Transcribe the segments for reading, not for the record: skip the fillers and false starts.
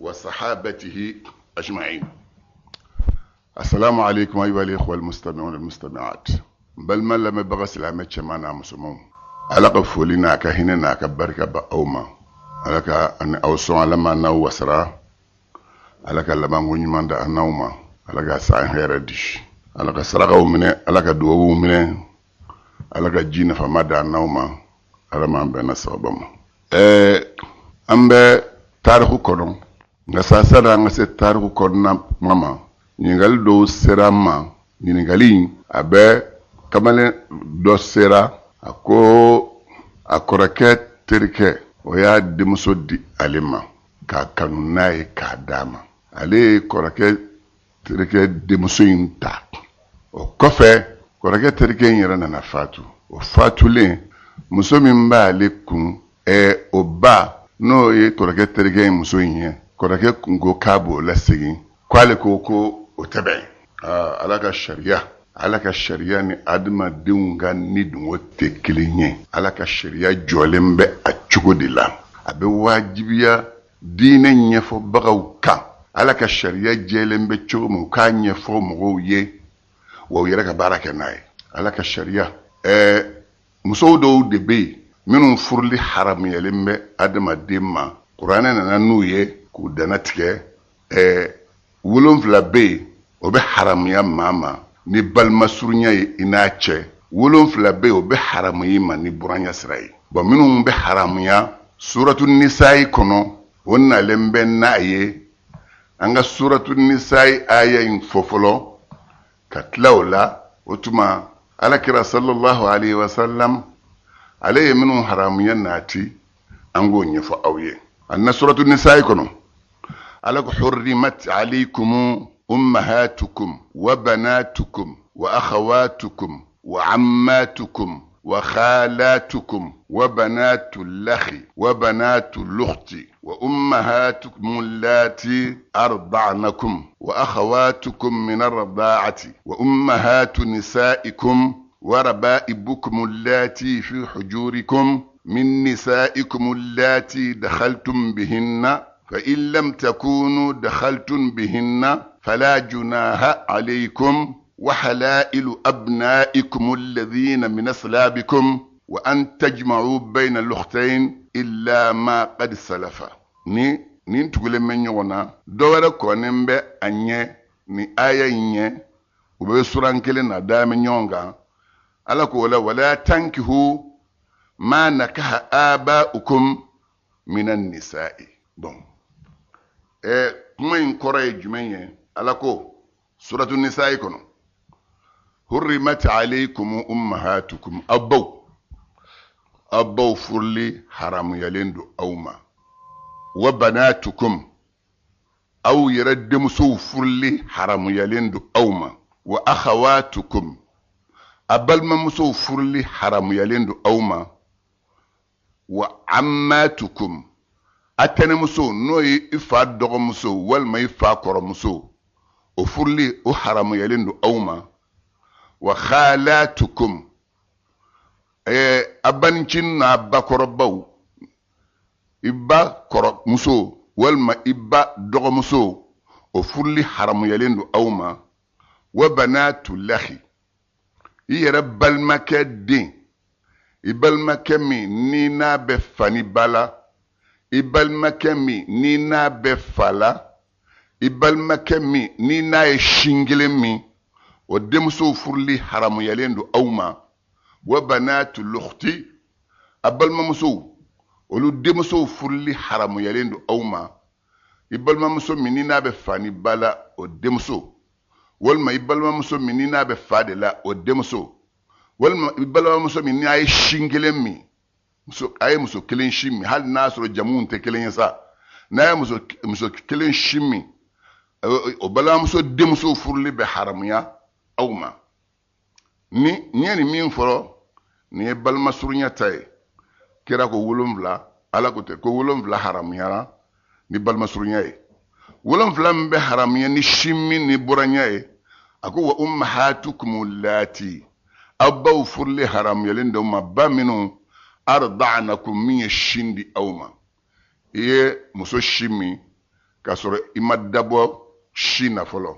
وصحابته أجمعين. السلام عليكم أيها الإخوة المستمعون المستمعات. Balima lamɛnbaga silamɛ cɛman n'a musomanw, Ala ka foli n'a ka hinɛ n'a ka barika ba aw ma. Ala ka ani aw sɔn, Ala ma n'aw wasara, Ala ka labanko ɲuman da an n'aw ma, Ala ka san hɛrɛ di, Ala ka sarakaw minɛ, Ala ka duwawuw minɛ, Ala ka ji nafama da an n'aw ma, Ala m'an bɛnna sababa ma. Ɛɛ, an bɛ tariku kɔnɔ, nka sasa an ka se tariku kɔnɔna kuma ma, ɲininkali dɔw sera an ma. Ɲininkali in, a bɛ kamalen dɔ sera, a ko a kɔrɔkɛ terikɛ, o y'a denmuso di ale ma k'a kanu n'a ye k'a d'a ma. Ale ye kɔrɔkɛ terikɛ denmuso in ta. O kɔfɛ, kɔrɔkɛ terikɛ in yɛrɛ nana fatu. O fatulen, muso min b'ale kun, o ba, n'o ye kɔrɔkɛ terikɛ in muso in ye, kɔrɔkɛ kun ko k'a b'o lasegin, k'ale ko ko o tɛ bɛn. Ala ka sariya, Ala ka sariya ni adamadenw ka nidungɔ tɛ kelen ye. Ala ka sariya jɔlen bɛ a cogo de la. A bɛ wajibiya diinɛ ɲɛfɔbagaw kan, Ala ka sariya jɛlen bɛ cogo min, u k'a ɲɛfɔ mɔgɔw ye, wa u yɛrɛ ka baara kɛ n'a ye. Ala ka sariya, musow dɔw de bɛ yen minnu furuli haramuyalen bɛ adamaden ma, kuranɛ nana n'u ye k'u dannatigɛ. 7 bɛ yen, o bɛ haramuya maa ma ni balima surunya ye i n'a cɛ. 7 bɛ yen, o bɛ haramuya i ma ni buranya sira ye. Bɔn, minnu bɛ haramuya suratu nisayi kɔnɔ, o nalen bɛ n'a ye. An ka suratu nisayi aya in fɔ fɔlɔ, ka tila o la. O tuma, Alakira sallallahu alaihi wasallam, ale ye minnu haramuya nati, an k'o ɲɛfɔ aw ye. An na suratu nisayi kɔnɔ, Ala ko: hurrimat alaykum ummahatukum wa banatukum wa akhawatukum wa ammatukum wa khalatukum wa banatu lakhi wa banatu lukhti wa ummahatukum allati arda'nakum wa akhawatukum min ar-rada'ati wa ummahatu nisaikum wa raba'ibukum allati fi hujurikum min nisaikum allati dakhaltum bihinna fa in lam takunu dakhaltum bihinna fala junaha alaykum wa halailu abnaikum alladhina min aslabikum wa an tajma'u bayna al-ukhtayn illa ma qad salafa. Ni nin tugulen bɛ ɲɔgɔn na, dɔ wɛrɛ kɔnnen bɛ a ɲɛ ni aya in ɲɛ, u bɛ suran kelen na, da bɛ ɲɔgɔn kan. Ala ko wala wala tankihu ma nakaha aba'ukum minan nisa'i. Bon, kuma in kɔrɔ ye jumɛn ye? Ala ko suratu nisa'i kɔnɔ: hurrimat alaykum ummahatukum, aw baw, aw baw furuli haramuyalen don aw ma. Wa banatukum, aw yɛrɛ denmusow furuli haramuyalen don aw ma. Wa akhawatukum, a balimamusow furuli haramuyalen don aw ma. Wa ammatukum, a tɛnɛmuso, n'o ye i fa dɔgɔmuso walima i fa kɔrɔmuso, o furuli, o haramuyalen don aw ma. Wa khalatukum, a banicinin n'a bakɔrɔbaw, i ba kɔrɔmuso walima i ba dɔgɔmuso, o furuli haramuyalen don aw ma. Wa banatu lahi, i yɛrɛ balimakɛ den, i balimakɛ min ni n'a bɛ fa ni ba la, i balimakɛ min ni n'a bɛ fa la, i balimakɛ min ni n'a ye sin kelen min, o denmusow furuli haramuyalen don aw ma. Wa banatu lukhti, a balimamusow, olu denmusow furuli haramuyalen don aw ma. I balimamuso min ni n'a bɛ fa ni ba la, o denmuso, walima i balimamuso min ni n'a bɛ fa de la, o denmuso, walima i balimamuso min n'a ye sin kelen min, muso, a ye muso kelen sin min, hali n'a sɔrɔ jamuw tɛ kelen ye sa, n'a ye muso kelen sin min, o balimamuso denmuso furuli bɛ haramuya aw ma. Ni n ye nin min fɔlɔ, nin ye balima surunya ta ye. Kira ko 7, Ala ko tɛ ko 7 haramuyara ni balima surunya ye. 7 min bɛ haramuya ni sin min ni buranya ye, a ko wa ummahatukum lati, aw baw furuli haramuyalen don ma, ba minnu arda'nakum, min ye sin di aw ma. I ye muso sin min. k'a sɔrɔ i ma dabɔ sin na fɔlɔ,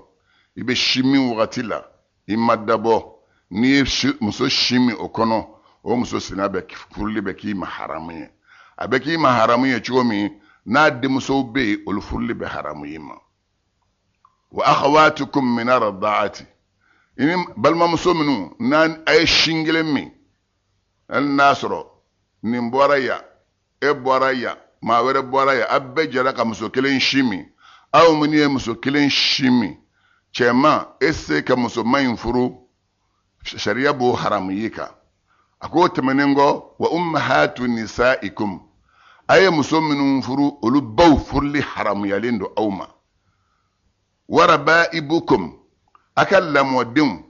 i bɛ sin min wagati la, i ma dabɔ, n'i ye muso sin min o kɔnɔ, o muso sina bɛ furuli bɛ k'i ma haramu ye. A bɛ k'i ma haramu ye cogo min, n'a denmusow bɛ yen, olu furuli bɛ haramu i ma. Wa akhawatukum min ardaati, i ni balimamuso minnu n'a a ye sin kelen min, hali n'a sɔrɔ nin bɔra yan, e bɔra yan, maa wɛrɛ bɔra yan, aw bɛɛ jɛra ka muso kelen sin min. Aw minnu ye muso kelen sin min, cɛman e se ka musoman in furu, sariya b'o haramu y'i kan. A k'o tɛmɛnen kɔ, wa ummahatu nisaikum, a ye muso minnu furu, olu baw furuli haramuyalen don aw ma. Wa rabaibukum, a ka lamɔdenw,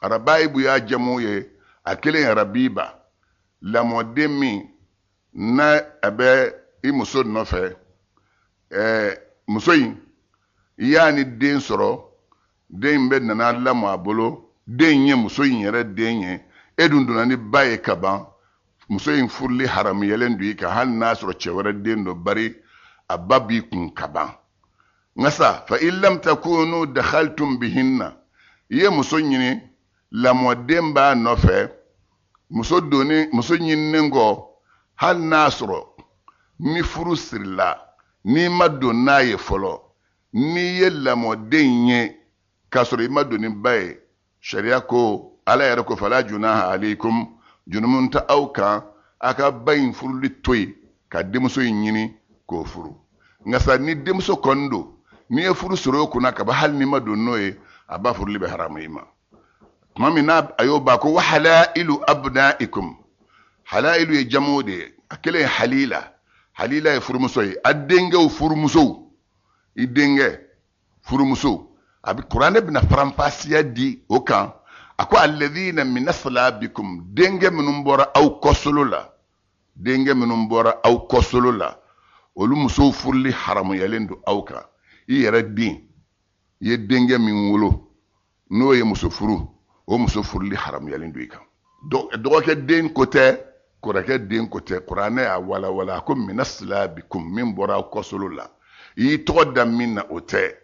rabaibu y'a jamu ye, a kelen ye rabiba, lamɔden min n'a a bɛ i muso nɔfɛ, muso in i y'a ni den sɔrɔ, den in bɛ nana lamɔ a bolo, den in ye muso in yɛrɛ den ye, e dun donna ni ba ye kaban, muso in furuli haramuyalen don i kan, hali n'a sɔrɔ cɛ wɛrɛ den don, bari a ba b'i kun kaban. Nka sa, fa in lam takunu dakhaltum bihinna, i ye muso ɲini, lamɔden b'a nɔfɛ, muso donni, muso ɲininen kɔ, hali n'a sɔrɔ ni furu sirila, n'i ma don n'a ye fɔlɔ, n'i ye lamɔden ye k'a sɔrɔ i ma don ni ba ye, sariya ko, Ala yɛrɛ ko, fala junaha alaykum, junumu tɛ aw kan, a ka ba in furuli to yen ka denmuso in ɲini k'o furu. Nka sa, ni denmuso kɔni don, n'i ye furu sɔrɔ o kunna kaban, hali n'i ma don n'o ye, a ba furuli bɛ haramu i ma. Tuma min n'a a y'o ba ko wa halailu abnaikum, halailu ye jamu de ye, a kelen ye halila, halila ye furumuso ye, a denkɛw furumusow, i denkɛ furumuso. A bɛ kuranɛ bɛna faranfasiya di o kan. A ko alladhina min aslabikum, denkɛ minnu bɔra aw kɔsolo la, denkɛ minnu bɔra aw kɔsolo la, olu musow furuli haramuyalen don aw kan. I yɛrɛ den, i ye denkɛ min wolo, n'o ye muso furu, o muso furuli haramuyalen don i kan. Dɔgɔkɛ den ko tɛ, kɔrɔkɛ den ko tɛ, kuranɛ y'a walawala, a ko min aslabikum, min bɔra aw kɔsolo la, i y'i tɔgɔ da min na o tɛ,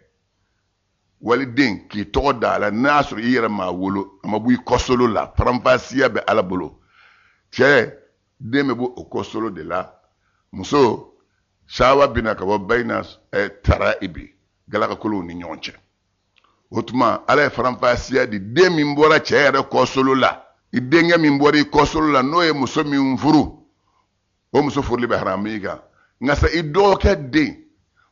waliden k'i tɔgɔ da a la, n'a y'a sɔrɔ i yɛrɛ m'a wolo, a ma bɔ i kɔsolo la, faranfasiya bɛ Ala bolo. Cɛ den bɛ bɔ o kɔsolo de la, muso sawa bɛna ka bɔ bayina taraibi, galakakolow ni ɲɔgɔn cɛ. O tuma Ala ye faranfasiya di, den min bɔra cɛ yɛrɛ kɔsolo la, i denkɛ min bɔra i kɔsolo la, n'o ye muso min furu, o muso furuli bɛ haramu i kan. Nka sa, i dɔgɔkɛ den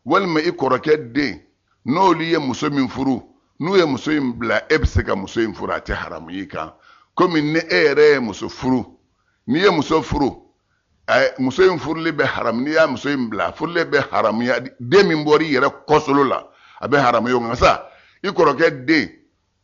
walima i kɔrɔkɛ den, n'olu ye muso min furu, n'u ye muso in bila, e bɛ se ka muso in furu, a tɛ haramu i kan. Komi ni e yɛrɛ ye muso furu, n'i ye muso furu, muso in furuli bɛ haramu, n'i y'a muso in bila, furuli bɛ haramuya, den min bɔra i yɛrɛ kɔsolo la, a bɛ haramuya o kan. Sa, i kɔrɔkɛ den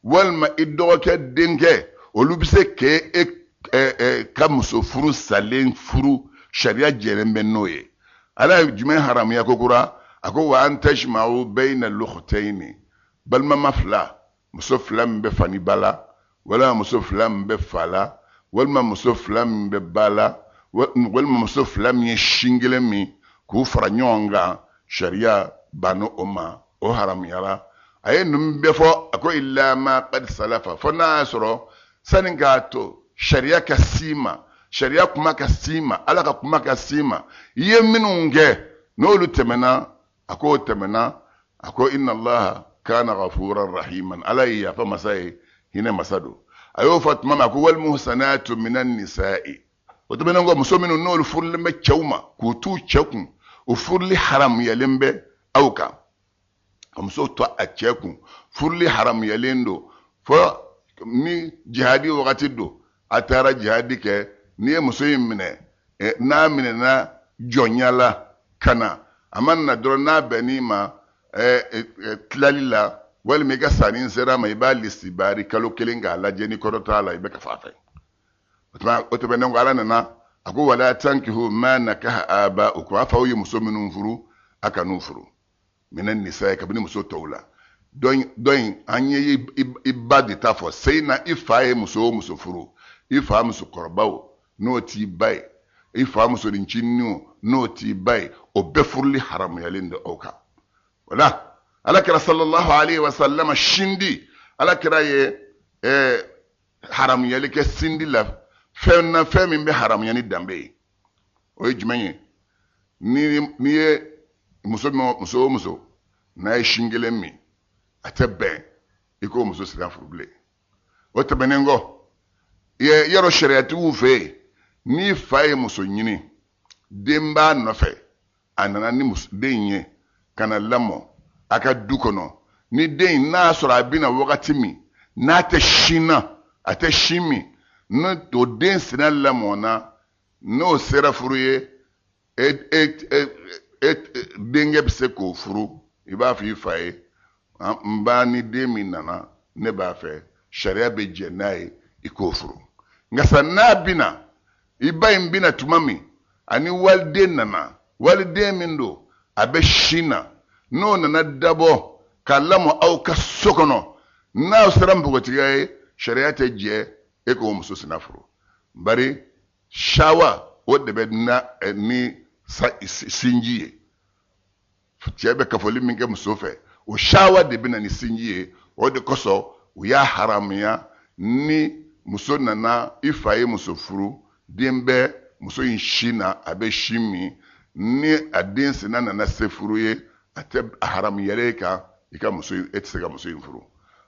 walima i dɔgɔkɛ denkɛ, olu bɛ se k'e ka muso furu salen furu, sariya jɛlen bɛ n'o ye. Ala ye jumɛn haramuya ko kura? A ko wa an tajma'u bayna lukhutayni, balimama fila, muso fila min bɛ fa ni ba la, walima muso fila min bɛ fa la, walima muso fila min bɛ ba la, walima muso fila min ye sin kelen min, k'u fara ɲɔgɔn kan, sariya banna o ma, o haramuyara. A ye ninnu bɛɛ fɔ, a ko illa ma qad salafa, fo n'a y'a sɔrɔ sani k'a to sariya ka s'i ma, sariya kuma ka s'i ma, Ala ka kuma ka s'i ma, i ye minnu kɛ n'olu tɛmɛna, a k'o tɛmɛna. A ko inna Allaha kana ghafuran rahiman, Ala ye yafa masa ye, hinɛ masa don. A y'o fɔ tuma min, a ko wal muhsanatu minan nisa'i. O tɛmɛnen kɔ, muso minnu n'olu furulen bɛ cɛw ma k'u t'u cɛ kun, o furuli haramuyalen bɛ aw kan. Ka muso to a cɛ kun, furuli haramuyalen don, fo ni jihadi wagati don, a taara jihadi kɛ, n'i ye muso in minɛ, n'a minɛna jɔnya la ka na, a ma na dɔrɔn, n'a bɛnn'i ma tilali la, walima i ka sanni sera a ma, i b'a lisibari kalo kelen k'a lajɛ, ni kɔrɔ t'a la, i bɛ ka fa fɛ. O tuma, o tɛmɛnen kɔ, Ala nana a ko wala tankihu ma nakaha aba'ukum, a faw ye muso minnu furu, a kan'u furu, minan nisa, kabini muso tɔw la. Dɔ in, an ye i ba de ta fɔ seyi na, i fa ye muso o muso furu, i fa musokɔrɔbaw n'o t'i ba ye, i fa musonin o n'o t'i ba ye, o bɛɛ furuli haramuyalen don aw kan. O la ala kira sallallahu alaihi wa sallam sindi, ala kira ye haramuyali kɛ sindi la fɛn na, fɛn min bɛ haramuya ni danbe ye. O ye jumɛn ye? N'i ye muso min, muso o muso n'a ye sin kelen min, a tɛ bɛn i k'o muso sina furu bilen. O tɛmɛnen kɔ, yɔrɔ sariyatigiw fɛ yen, n'i fa ye muso ɲini, den b'a nɔfɛ, a nana ni den in ye ka na lamɔ a ka du kɔnɔ, ni den in n'a sɔrɔ a bɛna wagati min n'a tɛ sin na, a tɛ sin min, ni o den sina lamɔna, n'o sera furu ye, e e e e denkɛ bɛ se k'o furu. I b'a fɔ i fa ye, n ba, ni den min nana ne b'a fɛ, sariya bɛ jɛn n'a ye i k'o furu. Nka sa n'a bɛna, i ba in bɛna tuma min ani waliden nana, waliden min don a bɛ sin na, n'o nana dabɔ ka lamɔ aw ka so kɔnɔ, n'aw sera npogotigiya ye, sariya tɛ jɛ e k'o muso sina furu. Bari shawa o de bɛ na ni sinji ye. Cɛ bɛ kafoli min kɛ muso fɛ, o shawa de bɛ na ni sinji ye. O de kosɔn u y'a haramuya ni muso nana, i fa ye muso furu, den bɛ muso in sin na, a bɛ sin min, ni a den sina nana se furu ye, a tɛ a haramuyalen e kan i ka muso in, e tɛ se ka muso in furu.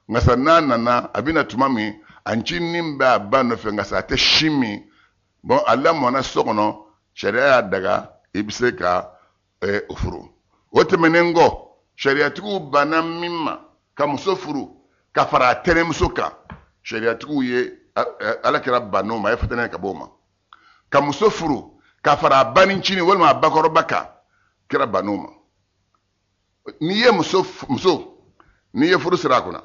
Nka sa n'a nana, a bɛna tuma min a ncinin bɛ a ba nɔfɛ, nka sa a tɛ sin min, bɔn a lamɔna so kɔnɔ, sariya y'a daga i bɛ se ka o furu. O tɛmɛnen kɔ, sariyatigiw banna min ma ka muso furu ka fara a tɛnɛmuso kan, sariyatigiw ye ala kira bann'o ma, a ye fitinɛ ka bɔ o ma. Ka muso furu ka fara a banicinin walima a bakɔrɔba kan, kira bann'o ma. N'i ye muso, muso n'i ye furu siri a kunna,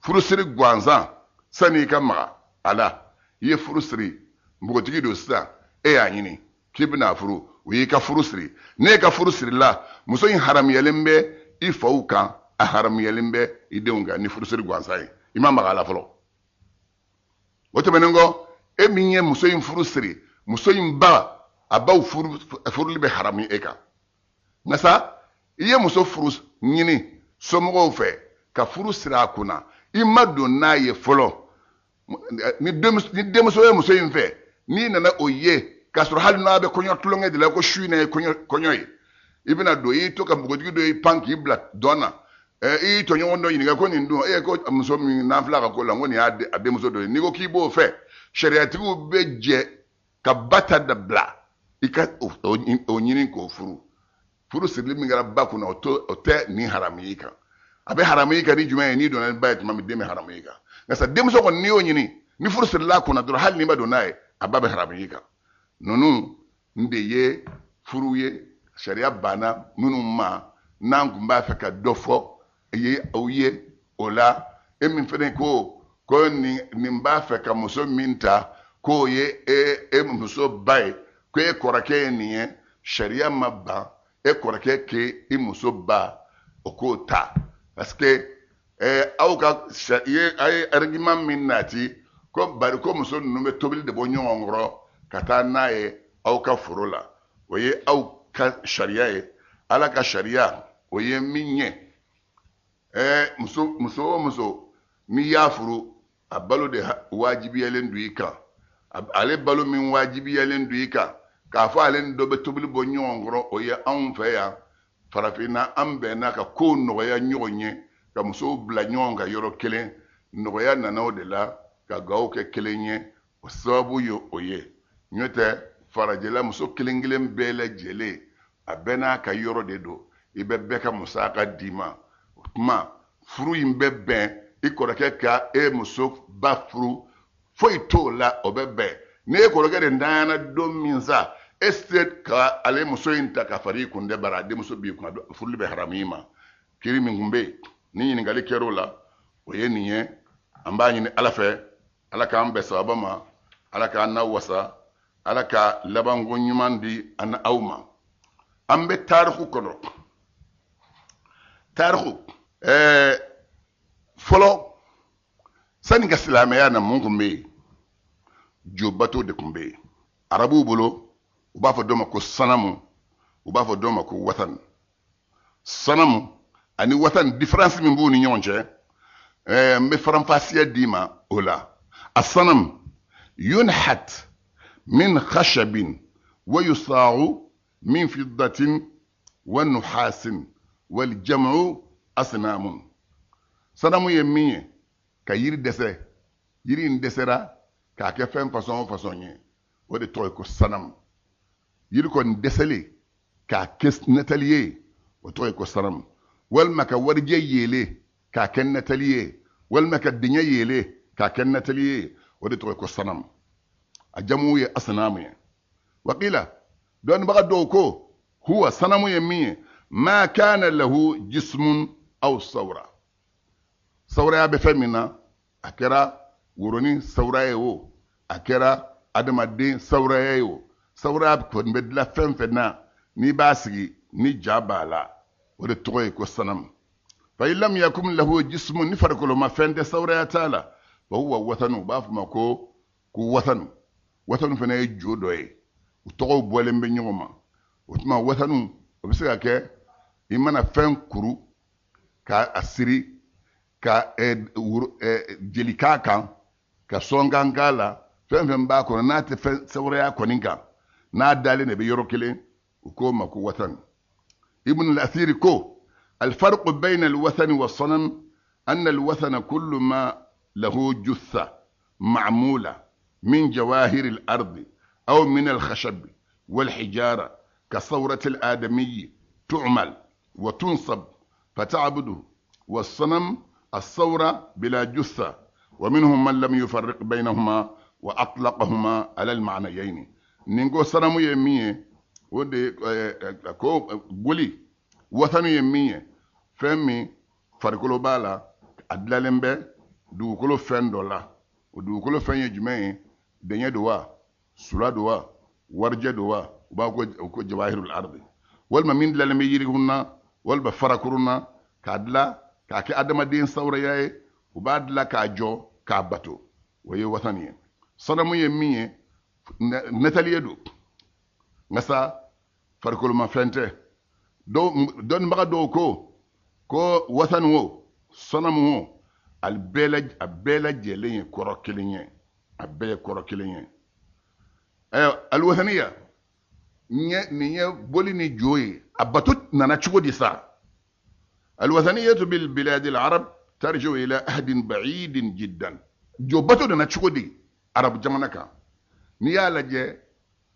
furu siri gansan, sani i ka maga a la, i ye furu siri, npogotigi don sisan, e y'a ɲini k'i bɛna furu, u y'i ka furu siri. N'e ka furu sirila, muso in haramuyalen bɛ i faw kan, a haramuyalen bɛ i denw kan ni furu siri gansan ye, i ma maga a la fɔlɔ. O tɛmɛnen kɔ, e min ye muso in furu siri, muso in ba, a baw furuli bɛ haramu e kan. Nka sa i ye muso furu ɲini somɔgɔw fɛ ka furu siri a kunna, i ma don n'a ye fɔlɔ, ni denmuso ye muso in fɛ, n'i nana o ye k'a sɔrɔ hali n'a bɛ kɔɲɔ tulonkɛ de la, ko su in na ye kɔɲɔ ye, i bɛna don, i y'i to ka npogotigi dɔ y'i pan k'i bila dɔn na, i y'i tɔɲɔgɔn dɔ ɲininka ko nin dun, e ko muso min n'an filɛ a ka ko la, n ko nin y'a denmuso dɔ ye. N'i ko k'i b'o fɛ, sariyatigiw bɛ jɛ ka ba ta dabila, i ka o ɲini k'o furu. Furu sirili min kɛra ba kunna, o tɛ nin haramu y'i kan. A bɛ haramu y'i kan ni jumɛn ye? N'i donna ni ba ye tuma min, den bɛ haramu y'i kan. Nka sa denmuso kɔni, n'i y'o ɲini, ni furu sirila a kunna dɔrɔn, hali n'i ma don n'a ye, a ba bɛ haramu y'i kan. Ninnu de ye furu ye sariya banna minnu ma. N'an tun b'a fɛ ka dɔ fɔ ye aw ye o la, e min fana ko ko nin b'a fɛ ka muso min ta, k'o ye e muso ba ye, ko e kɔrɔkɛ ye nin ye, sariya ma ban e kɔrɔkɛ k'e i muso ba o k'o ta, parce que aw ka ye a ye argument min nati ko bari ko muso ninnu bɛ tobili de bɔ ɲɔgɔn kɔrɔ ka taa n'a ye aw ka foro la, o ye aw ka sariya ye. Ala ka sariya o ye min ye, muso muso o muso n'i y'a furu, a balo de wajibiyalen don i kan. Ale balo min wajibiyalen don i kan, k'a fɔ ale ni dɔ bɛ tobili bɔ ɲɔgɔn kɔrɔ, o ye anw fɛ yan farafinna, an bɛnna ka kow nɔgɔya ɲɔgɔn ye, ka musow bila ɲɔgɔn kan yɔrɔ kelen. Nɔgɔya nana o de la ka gaw kɛ kelen ye, o sababu ye o ye. N'o tɛ, farajɛla muso kelen kelen bɛɛ lajɛlen, a bɛɛ n'a ka yɔrɔ de don, i bɛ bɛɛ ka musaka d'i ma. O tuma furu in bɛ bɛn i kɔrɔkɛ ka e muso ba furu, foyi t'o la, o bɛ bɛn. Ni e kɔrɔkɛ de ntanyana don min sa, e se ka ale muso in ta ka fara i kun dɛ, bari a denmuso b'i kun, furuli bɛ haramu i ma. Kiri min kun bɛ yen ni ɲininkali kɛr'o la, o ye nin ye. An b'a ɲini Ala fɛ, Ala k'an bɛn sababa ma, Ala k'an na wasa, Ala ka labanko ɲuman di an aw ma. An bɛ tariku kɔnɔ, tariku fɔlɔ sani ka silamɛya na, mun kun bɛ yen? Jobato de kun bɛ yen arabuw bolo. U b'a fɔ dɔ ma ko sanamu, u b'a fɔ dɔ ma ko watan. Sanamu Ani watan, différence min b'u ni ɲɔgɔn cɛ, n bɛ faranfasiya d'i ma o la. Asanam yunhat min khashabin wa yusaagu min fiddatin wa nuhasin wal jam'u asnamun. Sanamu ye min ye, ka yiri dɛsɛ, yiri in dɛsɛra k'a kɛ fɛn fasɔn o fasɔn ye, o de tɔgɔ ye ko sanamu. Yiri kɔni dɛsɛlen k'a kɛ natali ye, o tɔgɔ ye ko sanamu. Walima ka warijɛ yeele k'a kɛ natali ye, walima ka dingɛ yeele k'a kɛ natali ye, o de tɔgɔ ye ko sanamu. A jamu ye asanamu ye. Wakila, dɔnnibaga dɔw ko huwa, sanamu ye min ye, ma kana lahu jismun aw sawra, sawuraya bɛ fɛn min na, a kɛra woronin sawura ye o, a kɛra adamaden sawuraya ye o, sawuraya kɔni bɛ dilan fɛn fɛn na, n'i b'a sigi ni ja b'a la, o de tɔgɔ ye ko sanamu. Fa in lam yakun lahu jismun, ni farikoloma fɛn tɛ, sawuraya t'a la, fa huwa watanu, u b'a fɔ ma ko watanu. Watanu fana ye jo dɔ ye, u tɔgɔw bɔlen bɛ ɲɔgɔn ma. O tuma watanu, o bɛ se ka kɛ i mana fɛn kuru k'a siri ka jeli k'a kan, ka sɔnkan k'a la, fɛn fɛn b'a kɔnɔ n'a tɛ fɛn sawuraya kɔni kan, n'a dalen de bɛ yɔrɔ kelen, u k'o ma ko watan. Ibn al-Athir ko الفرق بين الوثن والصنم أن الوثن كل ما له جثة معمولة من جواهر الأرض أو من الخشب والحجارة كصورة الآدمي تعمل وتنصب فتعبده، والصنم الصورة بلا جثة، ومنهم من لم يفرق بينهما وأطلقهما على المعنيين. Nin ko sanamu ye min ye, o de ko boli. Watanu ye min ye, fɛn min farikolo b'a la, a dilalen bɛ dugukolo fɛn dɔ la. O dugukolo fɛn ye jumɛn ye? Dɛɲɛ don wa, sula don wa, warijɛ don wa, u b'a ko jawahirul ardi, walima min dilalen bɛ yirikun na walima farakurun na, k'a dilan k'a kɛ adamaden sawuraya ye, u b'a dilan k'a jɔ k'a bato, o ye watani ye. Sanamu ye min ye, natali ye don, nka sa farikolomafɛn tɛ. Dɔnnibaga dɔw ko watani o, sanamu o, a bɛɛ lajɛlen ye kɔrɔ kelen ye, a bɛɛ ye kɔrɔ kelen ye. Ayiwa, alwataniya nin ye boli ni jo ye, a bato nana cogo di sa? Alwathaniyatu bil biladi al arab tarji'u ila ahdin ba'idin jiddan. Jo bato nana cogo di arabu jamana kan? N'i y'a lajɛ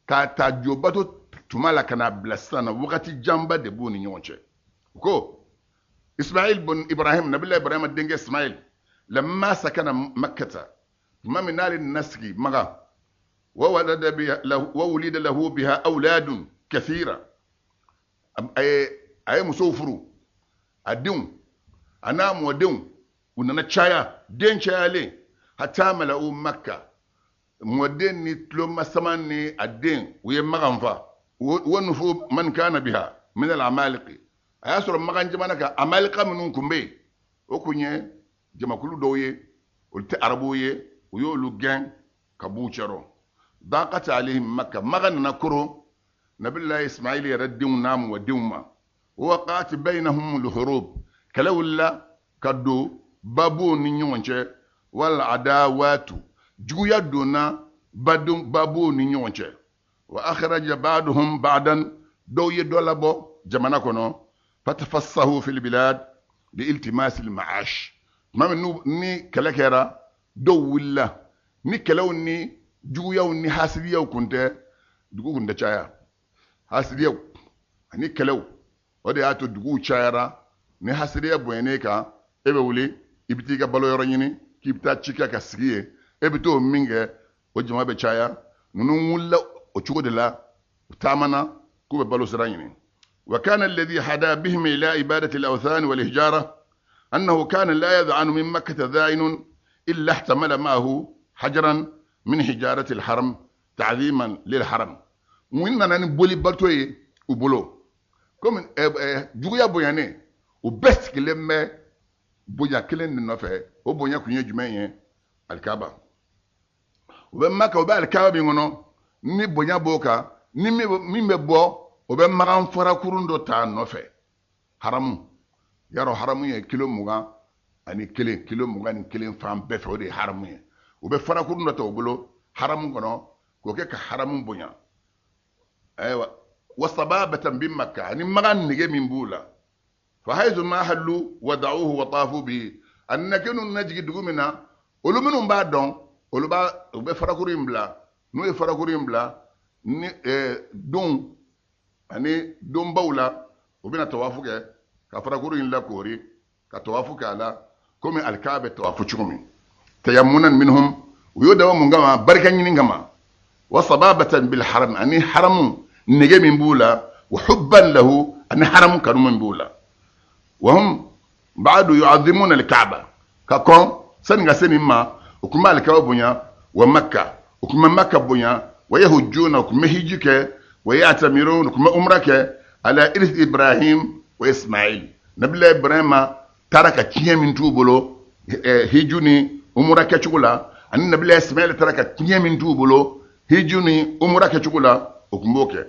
k'a ta jo bato tuma la ka n'a bila sisan na, wagati janba de b'u ni ɲɔgɔn cɛ. Ko Ismail bun Ibrahim, nabila Ibrahim denkɛ Ismail, lamma sakana Makkata, tuma min n'ale nana sigi Makan, wa wulida lahu biha awladun kathira, a ye musow furu, a denw a n'a mɔdenw u nana caya, den cayalen, hatta mala'u Makka, mɔden ni tulomasama ni a den u ye Makan fa. Wa nufu man kana biha min al-amaliki, a y'a sɔrɔ Makan jamana kan amalika minnu tun bɛ yen, o kun ye jamakulu dɔw ye, olu tɛ arabuw ye, u y'olu gɛn ka b'u cɛrɔ. Daqat alayhim Makka, Makan nana koron nabilahi Ismail yɛrɛ denw n'a mɔdenw ma. Waqat bainahum al-hurub, kɛlɛ wulila ka don babuw ni ɲɔgɔn cɛ, wal adawatu, juguya donna babuw ni ɲɔgɔn cɛ. Wa akhraja ba'duhum ba'dan, dɔw ye dɔ labɔ jamana kɔnɔ, fatafassahu fil bilad li iltimas al ma'ash. Tuma min ni kɛlɛ kɛra, dɔw wulila, ni kɛlɛw ni juguyaw ni hasidiyaw kun tɛ, dugu kun tɛ caya. Hasidiyaw ani kɛlɛw, o de y'a to duguw cayara. Ni hasidiya bonyana e kan, e bɛ wuli i bɛ t'i ka balo yɔrɔ ɲini k'i bɛ taa ci kɛ ka sigi yen, e bɛ t'o min kɛ, o jama bɛ caya. Ninnu wulila o cogo de la, u taamana k'u bɛ balo sira ɲini. Wa kana alladhi hada bihim ila ibadati al-awthan wal hijara annahu kana la yad'anu min makkah dha'inun illa ihtamala ma'ahu hajaran min hijarati al-haram ta'ziman lil haram. Mun nana ni boli bato ye u bolo? Komi juguya bonyanen, u bɛɛ sigilen bɛ bonya kelen de nɔfɛ. O bonya kun ye jumɛn ye? Alikaba. U bɛ Maka, u bɛ alikaba min kɔnɔ, ni bonya b'o kan, ni min bɛ bɔ, o bɛ magan farakurun dɔ ta a nɔfɛ, haramu. Yarɔ, haramu ye kilo 21, kilo 21 fan bɛɛ fɛ, o de ye haramu ye. U bɛ farakurun dɔ ta u bolo haramu kɔnɔ k'o kɛ ka haramu bonya. Ayiwa, wa sababatan bi Makka, ani Makan nege min b'u la. Fa haythu ma hallu wada'uhu wa tafu bihi. A nana kɛ n'u nana jigin dugu min na, olu minnu b'a dɔn, olu b'a, u bɛ farakuru in bila. N'u ye farakuru in bila ni donw ani donbaw la, u bɛna tawafu kɛ ka farakuru in lakoori ka tawafu kɛ a la, komi alikaba bɛ tawafu cogo min. Tayammunan minhum, u y'o dabɔ mun kama? Barika ɲini kama. Wa sababatan bil haram, ani haramu nege min b'u la. Wa hubban lahu, ani haramu kanu min b'u la. Wa hum ba'du yu'azzimuna al-Ka'ba, ka kɔn sani ka se nin ma, u tun bɛ alikaba bonya. Wa Makka, u tun bɛ Makka bonya. Wa yahujjuna, u tun bɛ hiji kɛ. Wa ya'tamirun, u tun bɛ umra kɛ. Ala irsi Ibrahim wa Ismail, nabila Ibrahima taara ka tiɲɛ min t'u bolo hiju ni umra kɛcogo la, ani nabila Ismail taara ka tiɲɛ min t'u bolo hiju ni umra kɛcogo la, u tun b'o kɛ.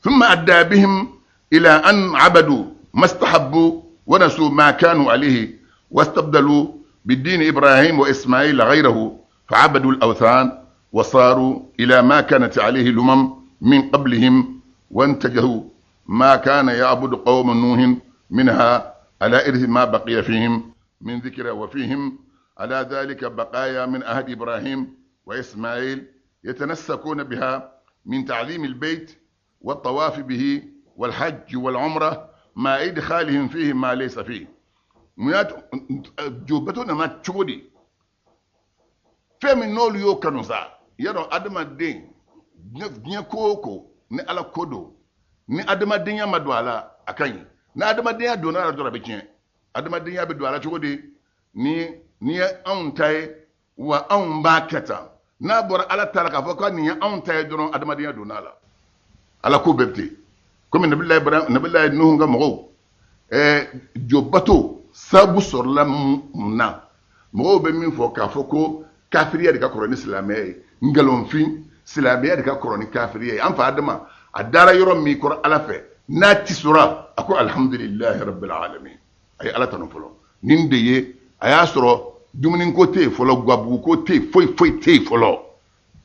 Thumma adda bihim ila an abadu mastahabbu wa nasu ma kanu alayhi wastabdalu bidin Ibrahim wa Ismail ghayrahu fa'abadu al-awthan wa saru ila ma kanat alayhi al-umam min qablihim wa intajahu ma kana ya'budu qawm nuhin minha ala irthi ma baqiya fihim min dhikra wa fihim ala dhalika baqaya min ahd Ibrahim wa Ismail yatanassakuna biha min ta'zim al-bayt wa tawaf bihi wal hajj wal umrah ma idkhalihim fihi ma laysa fihi. Mun y'a to jobato nana cogo di? Fɛn min n'olu y'o kanu sa, yadɔ adamaden diɲɛ ko o ko ni Ala ko don, ni adamadenya ma don a la, a ka ɲi. Ni adamadenya donna a la dɔrɔn, a bɛ tiɲɛ. Adamadenya bɛ don a la cogo di? Ni ye anw ta ye, wa anw b'a kɛ tan. N'a bɔra Ala ta la k'a fɔ ko nin ye anw ta ye dɔrɔn, adamadenya donna a la. Ala ko bɛɛ bɛ ten. Komi Nabila Ibrahim, Nabila Nuhu ka mɔgɔw, jobato sababu sɔrɔla mun na? Mɔgɔw bɛ min fɔ k'a fɔ ko kafiriya de ka kɔrɔ ni silamɛya ye, nkalonfin, silamɛya de ka kɔrɔ ni kafiriya ye. An fa Adama, a dara yɔrɔ min kɔrɔ Ala fɛ, n'a tisora, a ko alhamdulillahi rabbil alamin. A ye Ala tanu fɔlɔ. Nin de ye a y'a sɔrɔ dumuniko tɛ yen fɔlɔ, gabuguko tɛ yen, foyi foyi tɛ yen fɔlɔ.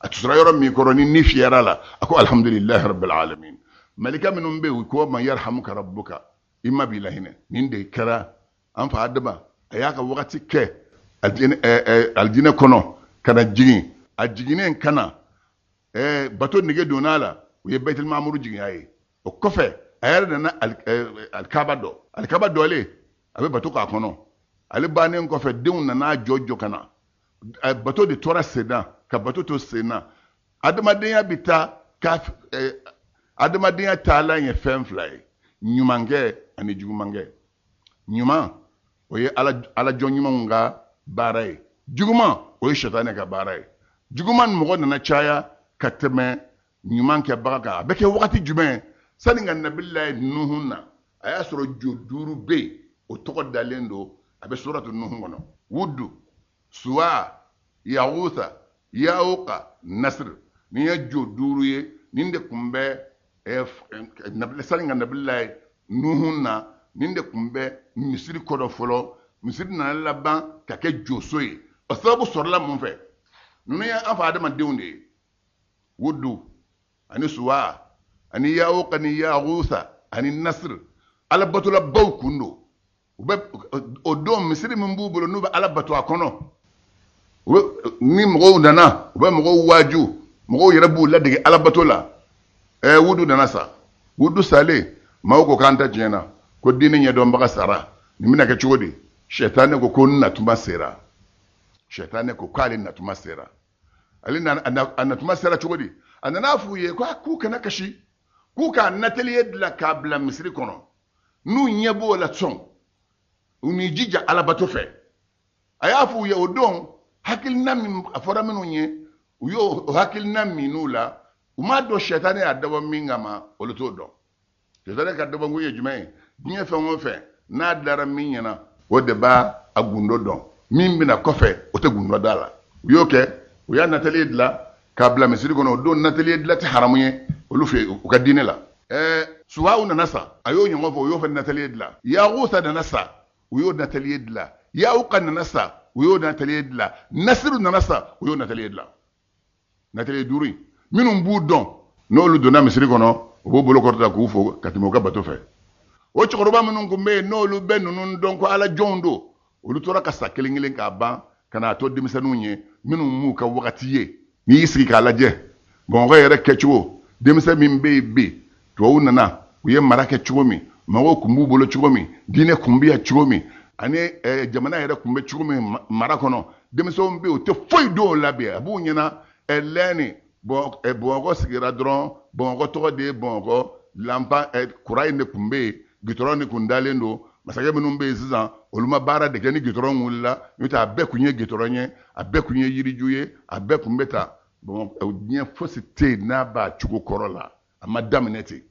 A tisora yɔrɔ min kɔrɔ ni ni fiyɛra la, a ko alhamdulillahi rabbil alamin. Malika minnu bɛ yen, u ko man yarhamuka rabbuka, i ma b'i lahinɛ. Nin de kɛra an fa Adama, a y'a ka wagati kɛ alijinɛ kɔnɔ ka na jigin. A jiginnen ka na, bato nege donna a la, u ye Baitul Mamuru jigin a ye. O kɔfɛ a yɛrɛ nana alikaba dɔ. Alikaba dɔlen, a bɛ bato k'a kɔnɔ. Ale bannen kɔfɛ, denw nana jɔ jɔ ka na. Bato de tora sen na, ka bato to sen na. Adamadenya bɛ taa ka, adamadenya taalan ye fɛn fila ye, ɲumankɛ ani jugumankɛ. Ɲuman, o ye Ala jɔn ɲumanw ka baara ye. Juguman, o ye sɛtanɛ ka baara ye. Juguman mɔgɔ nana caya ka tɛmɛ ɲuman kɛbaga kan. A bɛ kɛ wagati jumɛn? Sani ka Nabila Nuhu na, a y'a sɔrɔ jo 5 bɛ yen, o tɔgɔ dalen don, a bɛ suratu Nuhu kɔnɔ. Wudu, Suwa, Yagusa, Yauka, Nasir. Nin ye jo 5 ye. Nin de tun bɛ, sani ka Nabila Nuhu na, nin de tun bɛ misiri kɔnɔ fɔlɔ. Misiri nana laban ka kɛ joso ye. O sababu sɔrɔla mun fɛ? Ninnu ye an fa adamadenw de ye. Wudu ani Suwa ani Yauka ni Yagusa ani Nasir, Ala batolabaw kun don. U bɛ o don misiri min b'u bolo, n'u bɛ Ala bato a kɔnɔ, u bɛ, ni mɔgɔw nana, u bɛ mɔgɔw waaju, mɔgɔw yɛrɛ b'u ladege Ala bato la. Wudu nana sa. Wudu salen, maaw ko k'an ta tiɲɛna, ko diinɛ ɲɛdɔnbaga sara, nin bɛna kɛ cogo di? Sɛtanɛ ko ko n natuma sera. Sɛtanɛ ko k'ale natuma sera. Ale nana, a natuma sera cogo di? A nana f'u ye ko k'u kana kasi, k'u k'a nateliye dilan k'a bila misiri kɔnɔ, n'u ɲɛ b'o la sɔn, u n'i jija alabato fɛ. A y'a f'u ye o don, hakilina min a fɔra minnu ye, u y'o hakilina min n'u la, u m'a dɔn sɛtanɛ y'a dabɔ min kama, olu t'o dɔn. Sɛtanɛ ka dabɔkun ye jumɛn ye? Diɲɛ fɛn o fɛn n'a dara min ɲɛna, o de b'a a gundo dɔn. Min bɛna kɔfɛ, o tɛ gundo da la. U y'o kɛ, u y'a nateliye dilan k'a bila misiri kɔnɔ. O don nateliye dilan tɛ haramu ye olu fɛ u ka diinɛ la. Suwaw nana sa, a y'o ɲɔgɔn fɔ, o y'o fana nateliye dilan. Yagusa nana sa, u y'o nataliye dilan. Yawuka nana sa, u y'o nataliye dilan. Nasiru nana sa, u y'o nataliye dilan. Nataliye duuru in, minnu b'u dɔn, n'olu donna misiri kɔnɔ, u b'u bolo kɔrɔta k'u fo ka tɛmɛ u ka bato fɛ. O cɛkɔrɔba minnu tun bɛ yen, n'olu bɛ ninnu dɔn ko ala jɔnw don, olu tora ka sa kelen kelen k'a ban ka n'a to denmisɛnninw ye minnu m'u ka wagati ye. N'i y'i sigi k'a lajɛ, Bamakɔ yɛrɛ kɛcogo, denmisɛn min bɛ yen bi, tubabuw nana, u ye mara kɛ cogo min, mɔgɔw tun b'u bolo cogo min, diinɛ tun bɛ yan cogo min, ani jamana yɛrɛ tun bɛ cogo min mara kɔnɔ, denmisɛnw bɛ yen, u tɛ foyi dɔn o la bi. A b'u ɲɛna lɛni Bamakɔ sigira dɔrɔn, Bamakɔ tɔgɔ de ye Bamakɔ, lanpa kuran in de tun bɛ yen, gitɔrɔn de tun dalen don. Masakɛ minnu bɛ yen sisan, olu ma baara de kɛ ni gitɔrɔn wulila, n'o tɛ a bɛɛ tun ye gitɔrɔn ye, a bɛɛ tun ye yiriju ye, a bɛɛ tun bɛ taa. Bamakɔ, diɲɛ fosi tɛ yen n'a b'a cogo kɔrɔ la, a ma daminɛ ten.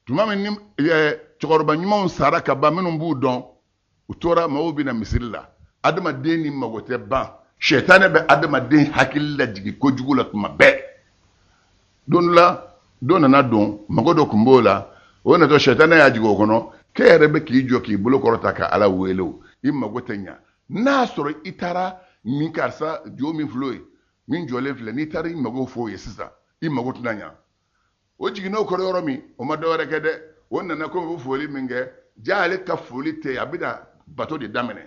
Tuma min ni cɛkɔrɔba ɲumanw sara ka ban, minnu b'u dɔn, u tora maaw bɛ na misiri la. Adamaden ni mago tɛ ban. Sɛtanɛ bɛ adamaden hakili lajigin kojugu la tuma bɛɛ. Don dɔ la, dɔ nana don, mago dɔ tun b'o la, o natɔ sɛtanɛ y'a jigin o kɔnɔ, k'e yɛrɛ bɛ k'i jɔ k'i bolo kɔrɔta ka Ala wele o, i mago tɛ ɲa. N'a sɔrɔ i taara min karisa jo min filɛ o ye, min jɔlen filɛ, n'i taara i mago fɔ o ye sisan, i mago tɛna ɲa. O jiginn'o kɔrɔ yɔrɔ min, o ma dɔwɛrɛ kɛ dɛ, o nana ko bɛ foli min kɛ, ja ale ka foli tɛ, a bɛna bato de daminɛ.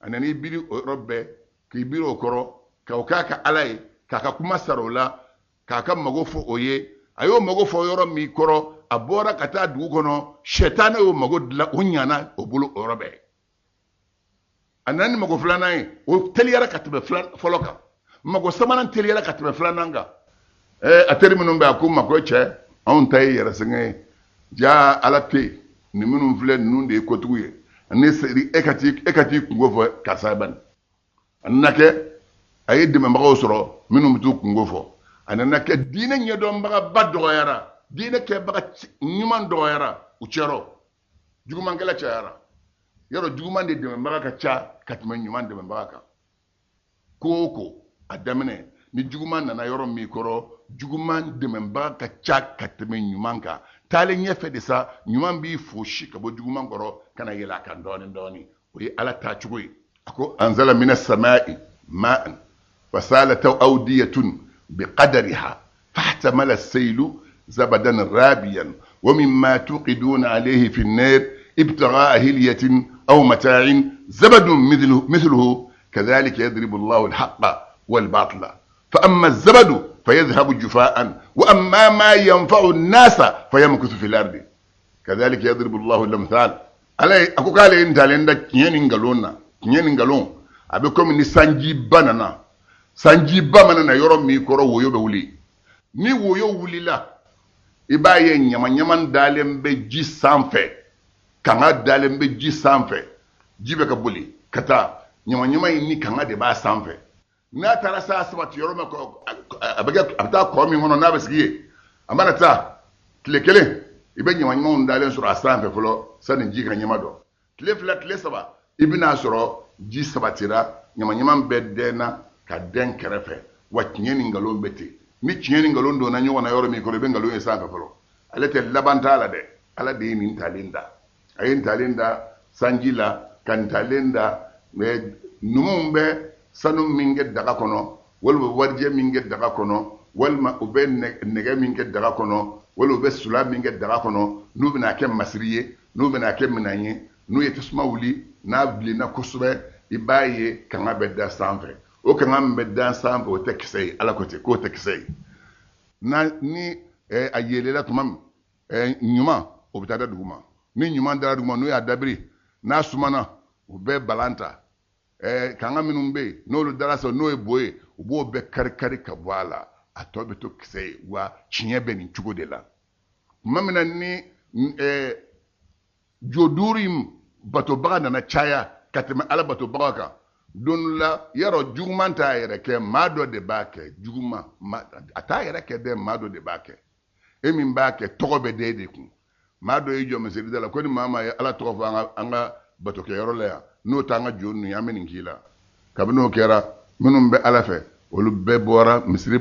A nana i biri o yɔrɔ bɛɛ, k'i biri o kɔrɔ, k'o k'a ka Ala ye, k'a ka kuma sara o la, k'a ka mago fɔ o ye. A y'o mago fɔ yɔrɔ min kɔrɔ, a bɔra ka taa dugu kɔnɔ, sɛtanɛ y'o mago dilan, o ɲana o bolo o yɔrɔ bɛɛ. A nana ni mago filanan ye, o teliyara ka tɛmɛ fɔlɔ kan. Mago sabanan teliyara ka tɛmɛ filanan kan. A teri minnu bɛ, a ko ma ko cɛ, anw ta ye yɛrɛsɛgɛn ye, ja Ala tɛ yen, nin minnu filɛ ninnu de ye kotigiw ye. Ne seri e ka t'i, e ka t'i kunko fɔ karisa bani. A nana kɛ a ye dɛmɛbagaw sɔrɔ minnu bɛ t'u kunko fɔ. A nana kɛ diinɛ ɲɛdɔnbagaba dɔgɔyara, diinɛ kɛbaga ɲuman dɔgɔyara u cɛrɔ, jugumankɛla cayara. Yɔrɔ juguman de dɛmɛbaga ka ca ka tɛmɛ ɲuman dɛmɛbaga kan. Ko o ko a daminɛ ni juguman nana yɔrɔ min kɔrɔ, juguman dɛmɛbaga ka ca ka tɛmɛ ɲuman kan. Taalen ɲɛfɛ de sa, ɲuman b'i fosi ka bɔ juguman kɔrɔ ka na yɛlɛ a kan dɔɔnin dɔɔnin. O ye Ala taacogo ye. A ko anzala mina samai ma'an fasalat awdiyatun biqadariha fahtamala sailu zabadan rabiyan wa mimma tuqiduna alayhi fi an-nar ibtigha'a hilyatin aw mata'in zabadun mithluhu kadhalika yadribu Allahu al-haqqa wal-batila fa amma az-zabadu fayadhhabu jufa'an wa amma ma yanfa'u an-nasa fayamkuthu fil ardi kadhalika yadribu Allahu al-amthal. Ala ye, a ko k'ale ye ntalen da tiɲɛ ni nkalon na. Tiɲɛ ni nkalon a bɛ komi ni sanjiba nana. Sanjiba mana na yɔrɔ min kɔrɔ, woyo bɛ wuli. Ni woyo wulila, i b'a ye ɲamaɲama dalen bɛ ji sanfɛ, kanga dalen bɛ ji sanfɛ, ji bɛ ka boli ka taa, ɲamaɲama in ni kanga de b'a sanfɛ. N'a taara s'a sabati yɔrɔ min, a bɛ kɛ, a bɛ taa kɔ min kɔnɔ n'a bɛ sigi yen, a mana taa tile kelen, i bɛ ɲamaɲamaw dalen sɔrɔ a sanfɛ fɔlɔ sani ji ka ɲɛma dɔn. Tile 2, tile 3, i bɛn'a sɔrɔ ji sabatira, ɲamaɲama bɛɛ dɛnna ka dɛn kɛrɛfɛ. Wa tiɲɛ ni nkalon bɛ ten. Ni tiɲɛ ni nkalon donna ɲɔgɔn na yɔrɔ min kɔrɔ, i bɛ nkalon ye sanfɛ fɔlɔ. Ale tɛ laban t'a la dɛ. Ala de ye nin talen da. A ye ntalen da sanji la, ka ntalen da mɛ numuw bɛ sanu min kɛ daga kɔnɔ, walima u bɛ warijɛ min kɛ daga kɔnɔ, walima u bɛ nɛgɛ min kɛ daga kɔnɔ, walima u bɛ sula min kɛ daga kɔnɔ, n'u bɛna kɛ masiri ye, n'u bɛna kɛ minɛn ye, n'u ye tasuma wuli, n'a bilenna kosɛbɛ, i b'a ye kanga bɛ da sanfɛ. O kanga min bɛ da sanfɛ, o tɛ kisɛ ye. Ala ko ten k'o tɛ kisɛ ye. Na ni a yeelela tuma min, ɲuman o bɛ taa da duguma. Ni ɲuman dara duguma, n'u y'a dabiri, n'a sumana, u bɛ balan ta. Kanga minnu bɛ yen, n'olu dara sɔrɔ, n'o ye bo ye, u b'o bɛɛ kari-kari ka bɔ a la. A tɔ bɛ to kisɛ ye. Wa tiɲɛ bɛ nin cogo de la. Tuma min na ni jo duuru in batobaga nana caya ka tɛmɛ Ala batobaga kan, don dɔ la, yarɔ juguman t'a yɛrɛ kɛ, maa dɔ de b'a kɛ. Juguman, a t'a yɛrɛ kɛ dɛ, maa dɔ de b'a kɛ. E min b'a kɛ, tɔgɔ bɛ d'e de kun. Maa dɔ y'i jɔ misiri da la ko ni maa maa ye Ala tɔgɔ fɔ an ka batokɛyɔrɔ la yan, n'o t'an ka jo ninnu ye, an bɛ nin k'i la. Kabini o kɛra, minnu bɛ Ala fɛ, olu bɛɛ bɔra misiri